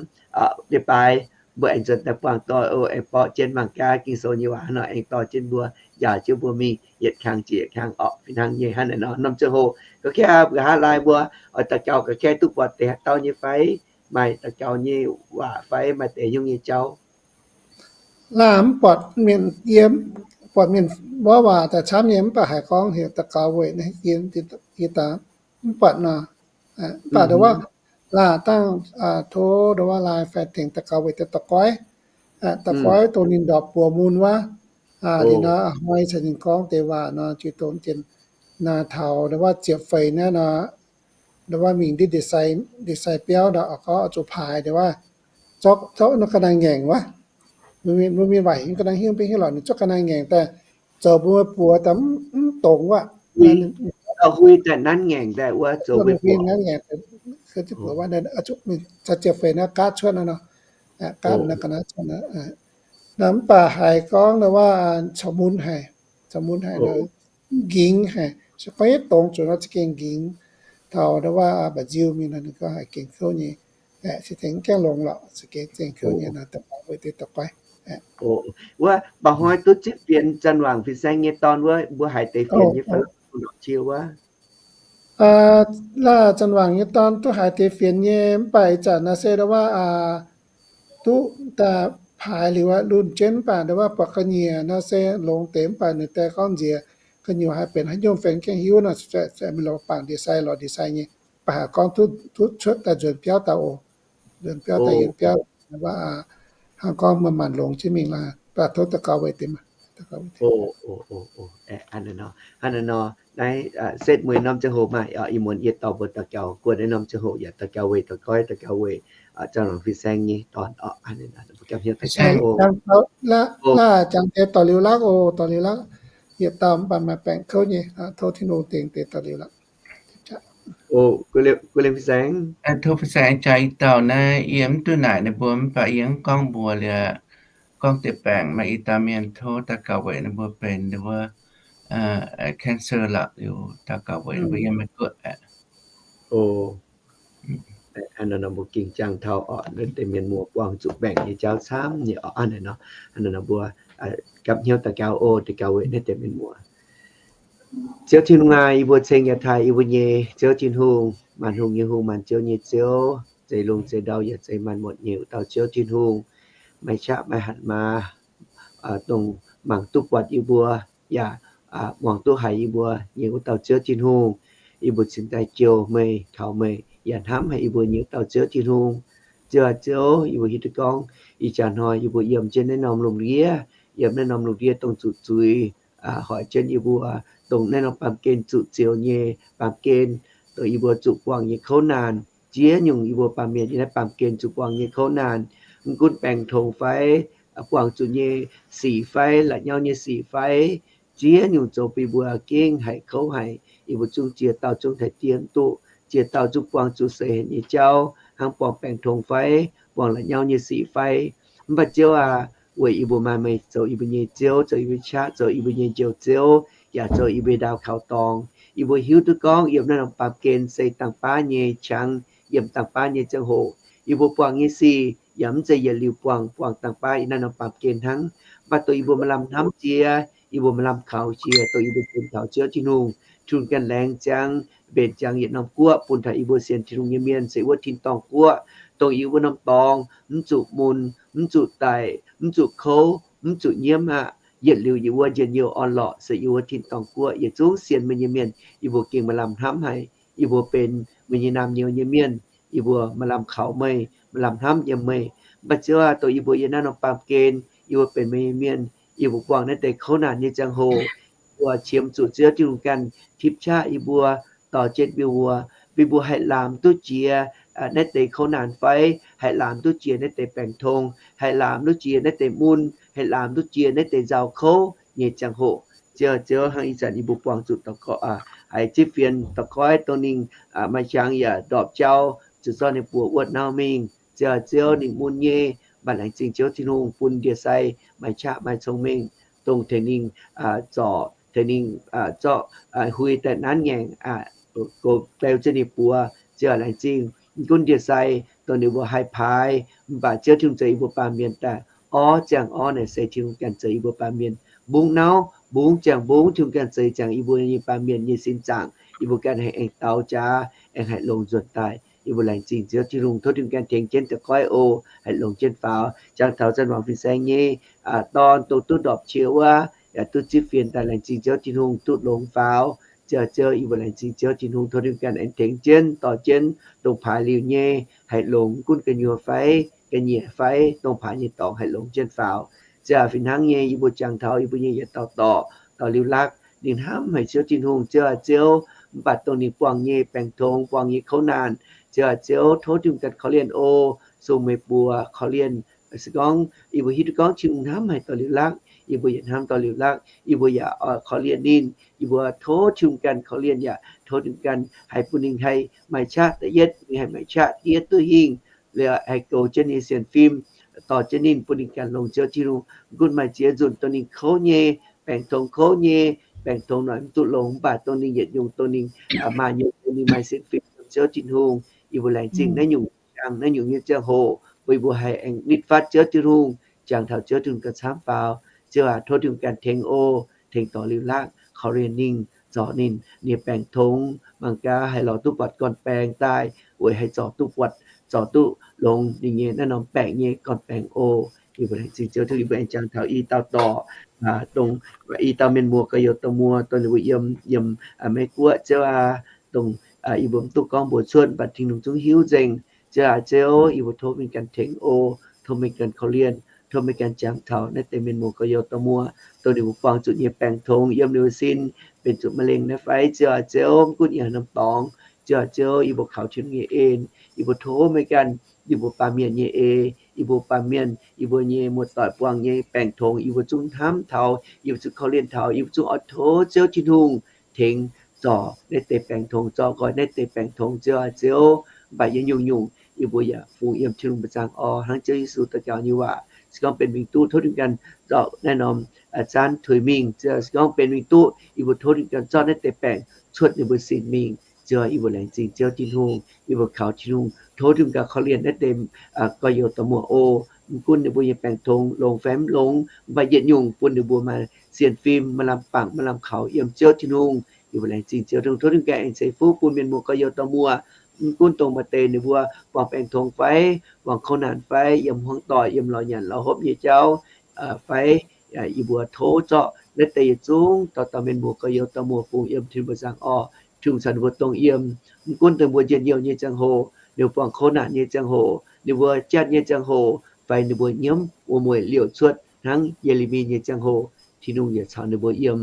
leiz-baaix mbuo aengx nzuonx daaih buangh doic oc, aengx borqv jienv mangc gaax Ging-Sou nyei waac hnangv nor aengx dorh jienv mbuo, njaaux jienv mbuo mingh yietc kang jiex yietc kang orqc. Fih hnangv nyei hnangv naaiv nor, norm ziangh hoc ga'kei mbuo nqa'haav laai mbuo oix daux gaux ga'kei duqv buatc deix haaix dauh nyei fai, maaih daux gaux nyei waac fai maaih deix nyungc nyei jauv. Laah mv buatc mienh yiem, buatc mienh mborqv waac daaih camv nyei, mv baac haiz gorngv heuc daux gaux weic naaiv yie, yie daaih mv buatc nor. Mv baac ndongc wuov laah dangh tov ndongc wuov laai faix tengx daux gaux weic deix daux goiv, daux goiv dongh ninh ndorpc buoz mun wuov, liuz nor hnoi caux ninh gorngv deix waac nor, jiu dongh jienv naaiv taux ndongc wuov ziepc feix naaiv nor, ndongc wuov mingh ndiev ndie-sai, ndie-sai biauv nor, gorngv oix zuqc paaix ndongc wuov, zorqv, zorqv naaiv ga'naaiv ngaengc wuov. Mbuo mienh waaic hingv ga'naaiv hiuv mv hiuv lorqc, ninh zorqv ga'naaiv ngaengc daaih zoux mbuo buoz daaih mv dongz wuov. Hui daaih nanv ngaengc daaih wuov zoux mbuo buoz. Ziepc feix naaiv gaatv cuotv nor, gaatv naaiv ga'naaiv cuotv nor. Mv baac haiz gorngv ndongc wuov caux mun haic, caux mun haic, nqingx haic, se gorngv yietc dongz zuqc nor za'gengh nqingx. Taux ndongc wuov mba'nziu mingh nor ninh gorngv haiz gengh kouv nyei. Se tengx gaengh longx lorqc, za'gengh zengh kouv nyei nor, daux gaux weic deix daux goiv. Wuov mba'hnoi duqv zipv fienx Janx-Waangc fin-saeng nyei dorn wuov, mbuo haiz deix fienx nyei fai? Laaih Janx-Waangc nyei dorn duqv haiz deix fienx nyei, mv baac ih zanc naaiv se ndongc wuov duqv daaih paaix liuz aqv, lunh jienv, mv baac ndongc wuov buatc ga'nyiec nor se longx deix, mv baac ninh daaih gorngv nziex gu'nyuoz haiz benx haaix nyungc fai gaengh hiuv nor, se mingh lorz bangc ndie-sai, lorz ndie-sai nyei. Mv baac haiz gorngv duqv cuotv daaih nzuonx biauv daaih oc. Nzuonx biauv daaih yiem biauv, ndongc wuov hnangv gorngv maaih maanc longx jienv mingh laaih, mv baac tov daux gaux weic deix maah. Hnangv naaiv nor, naaiv setv mueiz norm ziangh hoc maaih, ih muonz yie dorh mbuo daux gaux guoqv naaiv norm ziangh hoc yaac daux gaux weic daux goiv, daux gaux weic Janx-Waangc fin-saeng nyei dorn oc. Hnangv naaiv nor, mbuo gapv hnyouv daux gaux oc. Laaih jangx deix dorh liuz lakv oc, dorh liuz lakv. Yietc dauh mv baac maaih baengc kouv nyei, tov Tin-Hungh dengx deix dorh liuz lakv. Tov fin-saeng jaax ih dauh naaiv, yie mv duqv naaic ninh mbuo, mv baac yie mv gorngv mbuox liuz, gorngv deix baengc maaih ih dauh mienh tov daux gaux weic ninh mbuo benx wuov cancer lorqc, liuz daux gaux weic ninh mbuo yiem Meiv Guoqv aqv. Hnangv naaiv nor mbuo ging jangx taux oc, deix mienh muoz buangh zuqc baengc nyei jauv camv nyei oc. Hnangv naaiv nor, hnangv naaiv nor mbuo gapv hnyouv daux gaux oc, daux gaux weic naaiv deix mienh muoz. Ziouv Tin-Hungh aac, yie mbuo ceng yaac taaih yie mbuo nyei Ziouv Tin-Hungh, maanc hungh nyei Hungh, maanc ziouv nyei Ziouv, zeix lungh zeix ndau yaac zeix maanc muotc nyei wuov dauh Ziouv Tin-Hungh, maaih qaqv maaih hatc maaz, dongh mangc duqv buatc yie mbuo, yaac muangx duqv haiz yie mbuo nyei wuov dauh Ziouv Tin-Hungh. Yie mbuo cingx daaih jouh meih, kaux meih, yaac hnamv haic yie mbuo nyei wuov dauh Ziouv Tin-Hungh. Ziouv aac Ziouv, yie mbuo hiuv duqv gorngv ih jaax hnoi yie mbuo yiem jienv naaiv norm lungh ndiev, yiem naaiv norm lungh ndiev dongh zuqc zuiz hoic jienv yie mbuo, dongh naaiv norm baamh gen zuqc zioux nyei baamh gen, dongh yie mbuo zuqc buangh nyei kouv naanc, ziex nyungc yie mbuo baamh mienh yiem naaiv baamh gen zuqc buangh nyei kouv naanc, mv gunv baengh tongx fai buangh zuqc nyei sic fai la'nyauv nyei sic fai, ziex nyungc zoux bun yie mbuo gengh haiz kouv haic. Yie mbuo zungv ziex dauh zungv taaih diev duqv, ziex dauh zungv buangh zuqc seix haic nyei jauv, hnangv buangh baengh tongx fai buangh la'nyauv nyei sic fai. Mv baac Ziouv aac, weic yie mbuo maaih meih zoux yie mbuo nyei Ziouv, zoux yie mbuo qaqv, zoux yie mbuo nyei Njoux Ziouv, yaac zoux yie mbuo ndaauh kaux dorngx. Yie mbuo hiuv duqv gorngv yiem naaiv norm baamh gen se dangh baav nyei qangx, yiem dangh baav nyei ziangh hoc yie mbuo buangh nyei sic yaac mv zeiz yietc liuz buangh, buangh dangh baav yiem naaiv norm baamh gen hnangv. Mv baac dongh yie mbuo maaih lamh hnamv jiex, yie mbuo maaih lamh kaux jiex, dongh yie mbuo bun taux Ziouv Tin-Hungh, Tin-Hungh ganh laengz ziangx, mbenc ziangx yietc norm guoqv bun taux yie mbuo sienx Tin-Hungh nyei mienh, se wuov tin-dorngh guoqv, dongh yie wuov norm dorngx mv zuqc mun, mv zuqc daic, mv zuqc kouv, mv zuqc nyiemv aqv. Yietc liuz yie wuov njien-youh orn-lorqc se yie wuov tin-dorngh guoqv. Yietc zungv sienx meih nyei mienh, yie mbuo gengh maaih lamh hnamv haic. Yie mbuo benx meih nyei naamh nyouz nyei mienh, yie mbuo maaih lamh kaux meih, maaih lamh hnamv yiem meih. Mv baac Ziouv aac, dongh yie mbuo yiem naaiv norm baamh gen, yie mbuo benx meih nyei mienh, yie mbuo buangh naaiv deix kouv naanc nyei ziangh hoc, yie mbuo qiemx zuqc Ziouv Tin-Hungh ganh tipv qaqv yie mbuo, dorh jienv mbiu wuoz, bun yie mbuo haih laamc duqv jiex naaiv deix kouv naanc fai, haih laamc duqv jiex naaiv deix baengh tong, haih laamc duqv jiex naaiv deix mun, haih laamc duqv jiex naaiv deix nzauh kouv nyei ziangh hoc. Ziouv, Ziouv, hnangv ih zanc yie mbuo buangh zuqc daux gorx, haiz zipv fienx daux goiv dongh ninh maaih qangx yaac ndorpc jauv, zuqc zorqv ninh buoz wuotv nauv mingh. Ziouv, Ziouv, ninh mun nyei, mv baac laengz zingh Ziouv Tin-Hungh bun ndie-sai maaih qaqv maaih cong-mengh, dongh tengx ninh zorc, tengx ninh zorqv hui daaih nanv ngaengc, goux beu jienv ninh buoz. Ziouv, laengz zingh, mv gunv ndie-sai dongh ninh mbuo haih paaix, mv baac Ziouv Tin-Hungh zoux yie mbuo baamh mienh daaih orv ziangh orv naaic se Tin-Hungh ganh zoux yie mbuo baamh mienh. Mbungv nauv mbungv ziangh mbungv Tin-Hungh ganh zoux ziangx yie mbuo nyei baamh mienh nyei sin zaangc, yie mbuo ganh haih aengx daux jaax, aengx haih longx nzuonx daaih. Yie mbuo laengz zingh Ziouv Tin-Hungh tov Tin-Hungh ganh tengx jienv da'goiv oc, haih longx jienv faaux. Jangx taux Zanc Wangc Fin-Saeng nyei dorn dongh duqv ndorpc qiex wuov, yaac duqv zipv fienx daaih. Laengz zingh Ziouv Tin-Hungh duqv longx faaux. Ziouv, Ziouv, yie mbuo laengz zingh Ziouv Tin-Hungh tov Tin-Hungh ganh aengx tengx jienv dorh jienv dongh paaix liuz nyei haih longx, gunv gu'nyuoz fai ga'nyiec fai dongh paaix nyei dorngx haih longx jienv faaux. Ziouv aac, fih hnangv nyei yie mbuo jangx taux yie mbuo nyei yietc dauh dorc, dorc Liuz Lakv, ninh hnamv haic Ziouv Tin-Hungh, Ziouv aac Ziouv, mv baac dongh ninh buangh nyei baengh tongx, buangh nyei kouv naanh, Ziouv aac Ziouv, tov Tin-Hungh ganh korv-lienh oc. Sung meih mbuo korv-lienh. Se gorngv yie mbuo hiuv duqv gorngv Tin-Hungh hnamv haic dorc Liuz Lakv, yie mbuo yaac hnamv dorc Liuz Lakv, yie mbuo yaac oix korv-lienh ninh. Yie mbuo tov Tin-Hungh ganh korv-lienh yaac tov Tin-Hungh ganh haih bun ninh haih maaih qaqv da'yietv, bun ninh haih maaih qaqv diev duqv hingh, liuz haih goux jienv ninh sienx fim, dorh jienv ninh, bun ninh ganh longx Ziouv Tin-Hungh. Mv gunv maaih ziex nzunc dongh ninh kouv nyei, baengh tongx kouv nyei, baengh tongx noic mv duqv longx, mv baac dongh ninh yietc nyungc dongh ninh maaih nyungc dongh ninh maaih sienx fim Ziouv Tin-Hungh. Yie mbuo laengz zingh naaiv nyungc ziangh, naaiv nyungc nyei ziangh hoc, bun yie mbuo haih aengx nitv fatv Ziouv Tin-Hungh, jangx taux Ziouv Tin-Hungh ganh camv faaux. Ziouv aac, tov Tin-Hungh ganh tengx oc, tengx dorc Liuz Lakv korv-lienh ninh, zorc ninh nyei baengh tongx, mangc gaax haih lorz duqv buatc gorn-baengx daaih, weic haih zorc duqv buatc, zorc duqv longx ninh nyei naaiv norm baengc nyei gorn-baengx oc. Yie mbuo laengz zingh Ziouv Tin-Hungh, yie mbuo aengx jangx taux i dauh dorc, dongh i dauh mienh muoz gorx-youz dorh muoz, dongh ninh mbuo yiem, yiem Meiv Guoqv, Ziouv aac, dongh yie mbuo mv duqv gorngv mbuox cuotv, mv baac Tin-Hungh zungv hiuv nzengc. Ziouv aac Ziouv, yie mbuo tov meih ganh tengx oc, tov meih ganh korv-lienh, tov meih ganh jangx taux naaiv deix mienh muoz gorx-youz dorh muoz, dongh ninh mbuo buangh zuqc nyei baengh tongx yiem ninh mbuo sin, benx zuqc ma'lengh naaiv fai. Ziouv aac Ziouv, mv gunv yiem haaix norm dorngx, Ziouv aac Ziouv, yie mbuo kaux Tin-Hungh nyei en, yie mbuo tov meih ganh, yie mbuo baamh mienh nyei ei, yie mbuo baamh mienh, yie mbuo nyei muoz-doic buangh nyei baengh tongx, yie mbuo zungv hnamv taux, yie mbuo zungv korv-lienh taux, yie mbuo zungv oix tov Ziouv Tin-Hungh tengx zorc naaiv deix baengh tongx, zorc nqoi naaiv deix baengh tongx, Ziouv aac Ziouv. Mv baac yie nyungc-nyungc yie mbuo yaac fungx yiem Tin-Hungh mba'zangc orv, hnangv Ziouv Yesu daux gaux nyei waac. Se gorngv benx mingh duqv, tov Tin-Hungh ganh zorc naaiv norm zanv tuix mingh. Se gorngv benx mingh duqv, yie mbuo tov Tin-Hungh ganh zorqv naaiv deix baengc cuotv ninh mbuo sin mingh. Ziouv, yie mbuo laengz zingh Ziouv Tin-Hungh, yie mbuo kaux Tin-Hungh, tov Tin-Hungh ganh korv-lienh naaiv deix gorx-youz dorh muoz oc. Mv gunv ninh mbuo nyei baengh tongx longx fai mv longx, mv baac yietc nyungc bun ninh mbuo maaih sienx fim, maaih lamh bangc, maaih lamh kaux yiem Ziouv Tin-Hungh. Yie mbuo laengz zingh Ziouv Tin-Hungh, tov Tin-Hungh ganh aengx ceix fuqv bun mienh muoz gorx-youz dorh muoz, mv gunv dongh maaih deix ninh mbuo buangh baengh tongx fai, buangh kouv naanc fai, yiem hmuangv doic, yiem lorz nyanc lorz hopv nyei jauv fai, yie mbuo tov zorqv naaiv deix yietc zungv dauh dauh mienh muoz gorx-youz dorh muoz fungx yiem Tin-Hungh mba'zangc orv. Tin-Hungh caux ninh mbuo dongh yiem. Mv gunv dongh mbuo njien-youh nyei ziangh hoc, ninh mbuo buangh kouv naanc nyei ziangh hoc, ninh mbuo jatv nyei ziangh hoc, fai ninh mbuo nyiemv wuom-mueic liouc cuotv hnangv Ye^le^mi nyei ziangh hoc, Tin-Hungh yaac caux ninh mbuo yiem.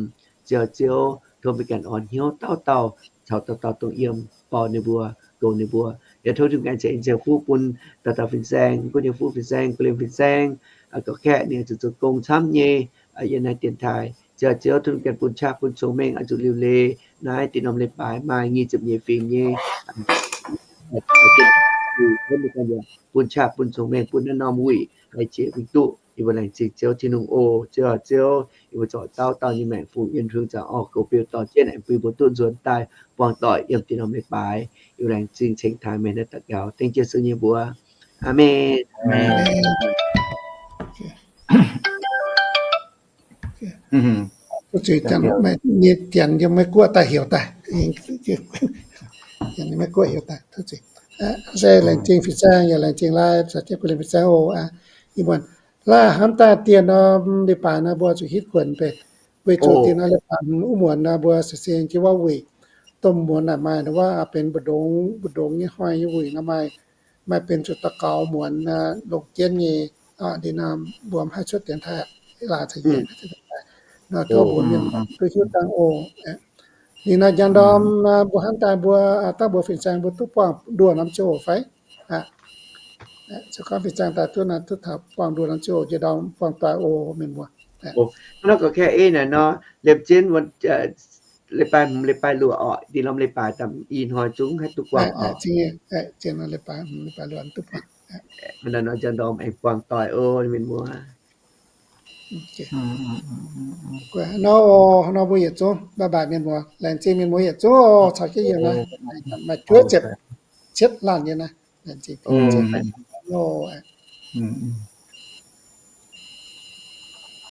Ziouv, Ziouv, tov meih ganh orn hnyouv dauh dauh, caux dauh dauh dongh yiem, borh ninh mbuo, goux ninh mbuo. Yaac tov Tin-Hungh ganh ceix fuqv bun dauh dauh fin-saeng, gunv nyei fuqv fin-saeng, guh liemh fin-saeng, gorqv-kaeqv ninh zuqc zoux gong camv nyei yiem naaiv dienx taaih. Ziouv, Ziouv, tov Tin-Hungh ganh bun qaqv bun cong-mengh oix zuqc liuc leiz naaiv deix norm leiz-baaix maaih nyic ziepc nyeic fingx nyei bun qaqv bun cong-mengh bun naaiv norm wuic haih jiex mingh duqv. Yie mbuo laengz zingh Ziouv Tin-Hungh oc. Ziouv, Ziouv, yie mbuo zorc dauh dauh nyei maengc fungx yiem Tin-Hungh mba'zangc orv, goux beu dorh jienv aengx bun yie mbuo duqv nzuonx daaih buangh doic yiem deix norm leiz-baaix. Yie mbuo laengz zingh ceng taaih meih naaiv daux gaux dengv Yesu nyei mbuox. Aamen. Janx yiem Meiv Guoqv daaih heuc daaih, Meiv Guoqv heuc daaih. Se laengz zingh fin-saeng, yaac laengz zingh laai, caux jienv guh liemh fin-saeng oc. Ih muonz laaih hnamv daaih dieh norm leiz-baaix nor mbuo zuqc hitv kuonx beiv, weic zuqc dieh norm leiz-baaix wuov muonz nor mbuo se se jienv wuov wuic, domh muonz naaic maaih wuov benx mbu'ndongx, mbu'ndongx nyei hnoi nyei wuic nor maaih, maaih benx zuqc daux gaux muonz longc jienv nyei. Ninh mbuo mv haih cuotv dienx taaih, laaix caux yie nor tov mbuox mienh duqv hiuv dangh oc. Ninh nor njang ndorm mbuo hnamv daaih mbuo dangh mbuo fin-saeng mbuo duqv buangh nduoh norm ziangh hoc fai? Se gorngv fin-saeng daaih duqv nor duqv taux buangh nduoh norm ziangh hoc njang ndorm buangh doic oc mienh muoz. Nor gorqv-kaeqv ei naaic nor, liemh jienv leiz-baaix hmz leiz-baaix luoqc orqc, dinh norm leiz-baaix da'nyeic hnoi zungv haih duqv buangh oc. Nor njang ndorm aengx buangh doic oc mienh muoz. Nor, nor mbuo yietc zungv bye bye mienh muoz, laengz zingh mienh muoz yietc zungv oc, caux jienv yiem naaiv maaih juov ziepc cietv laanh nyei naaiv, laengz zingh.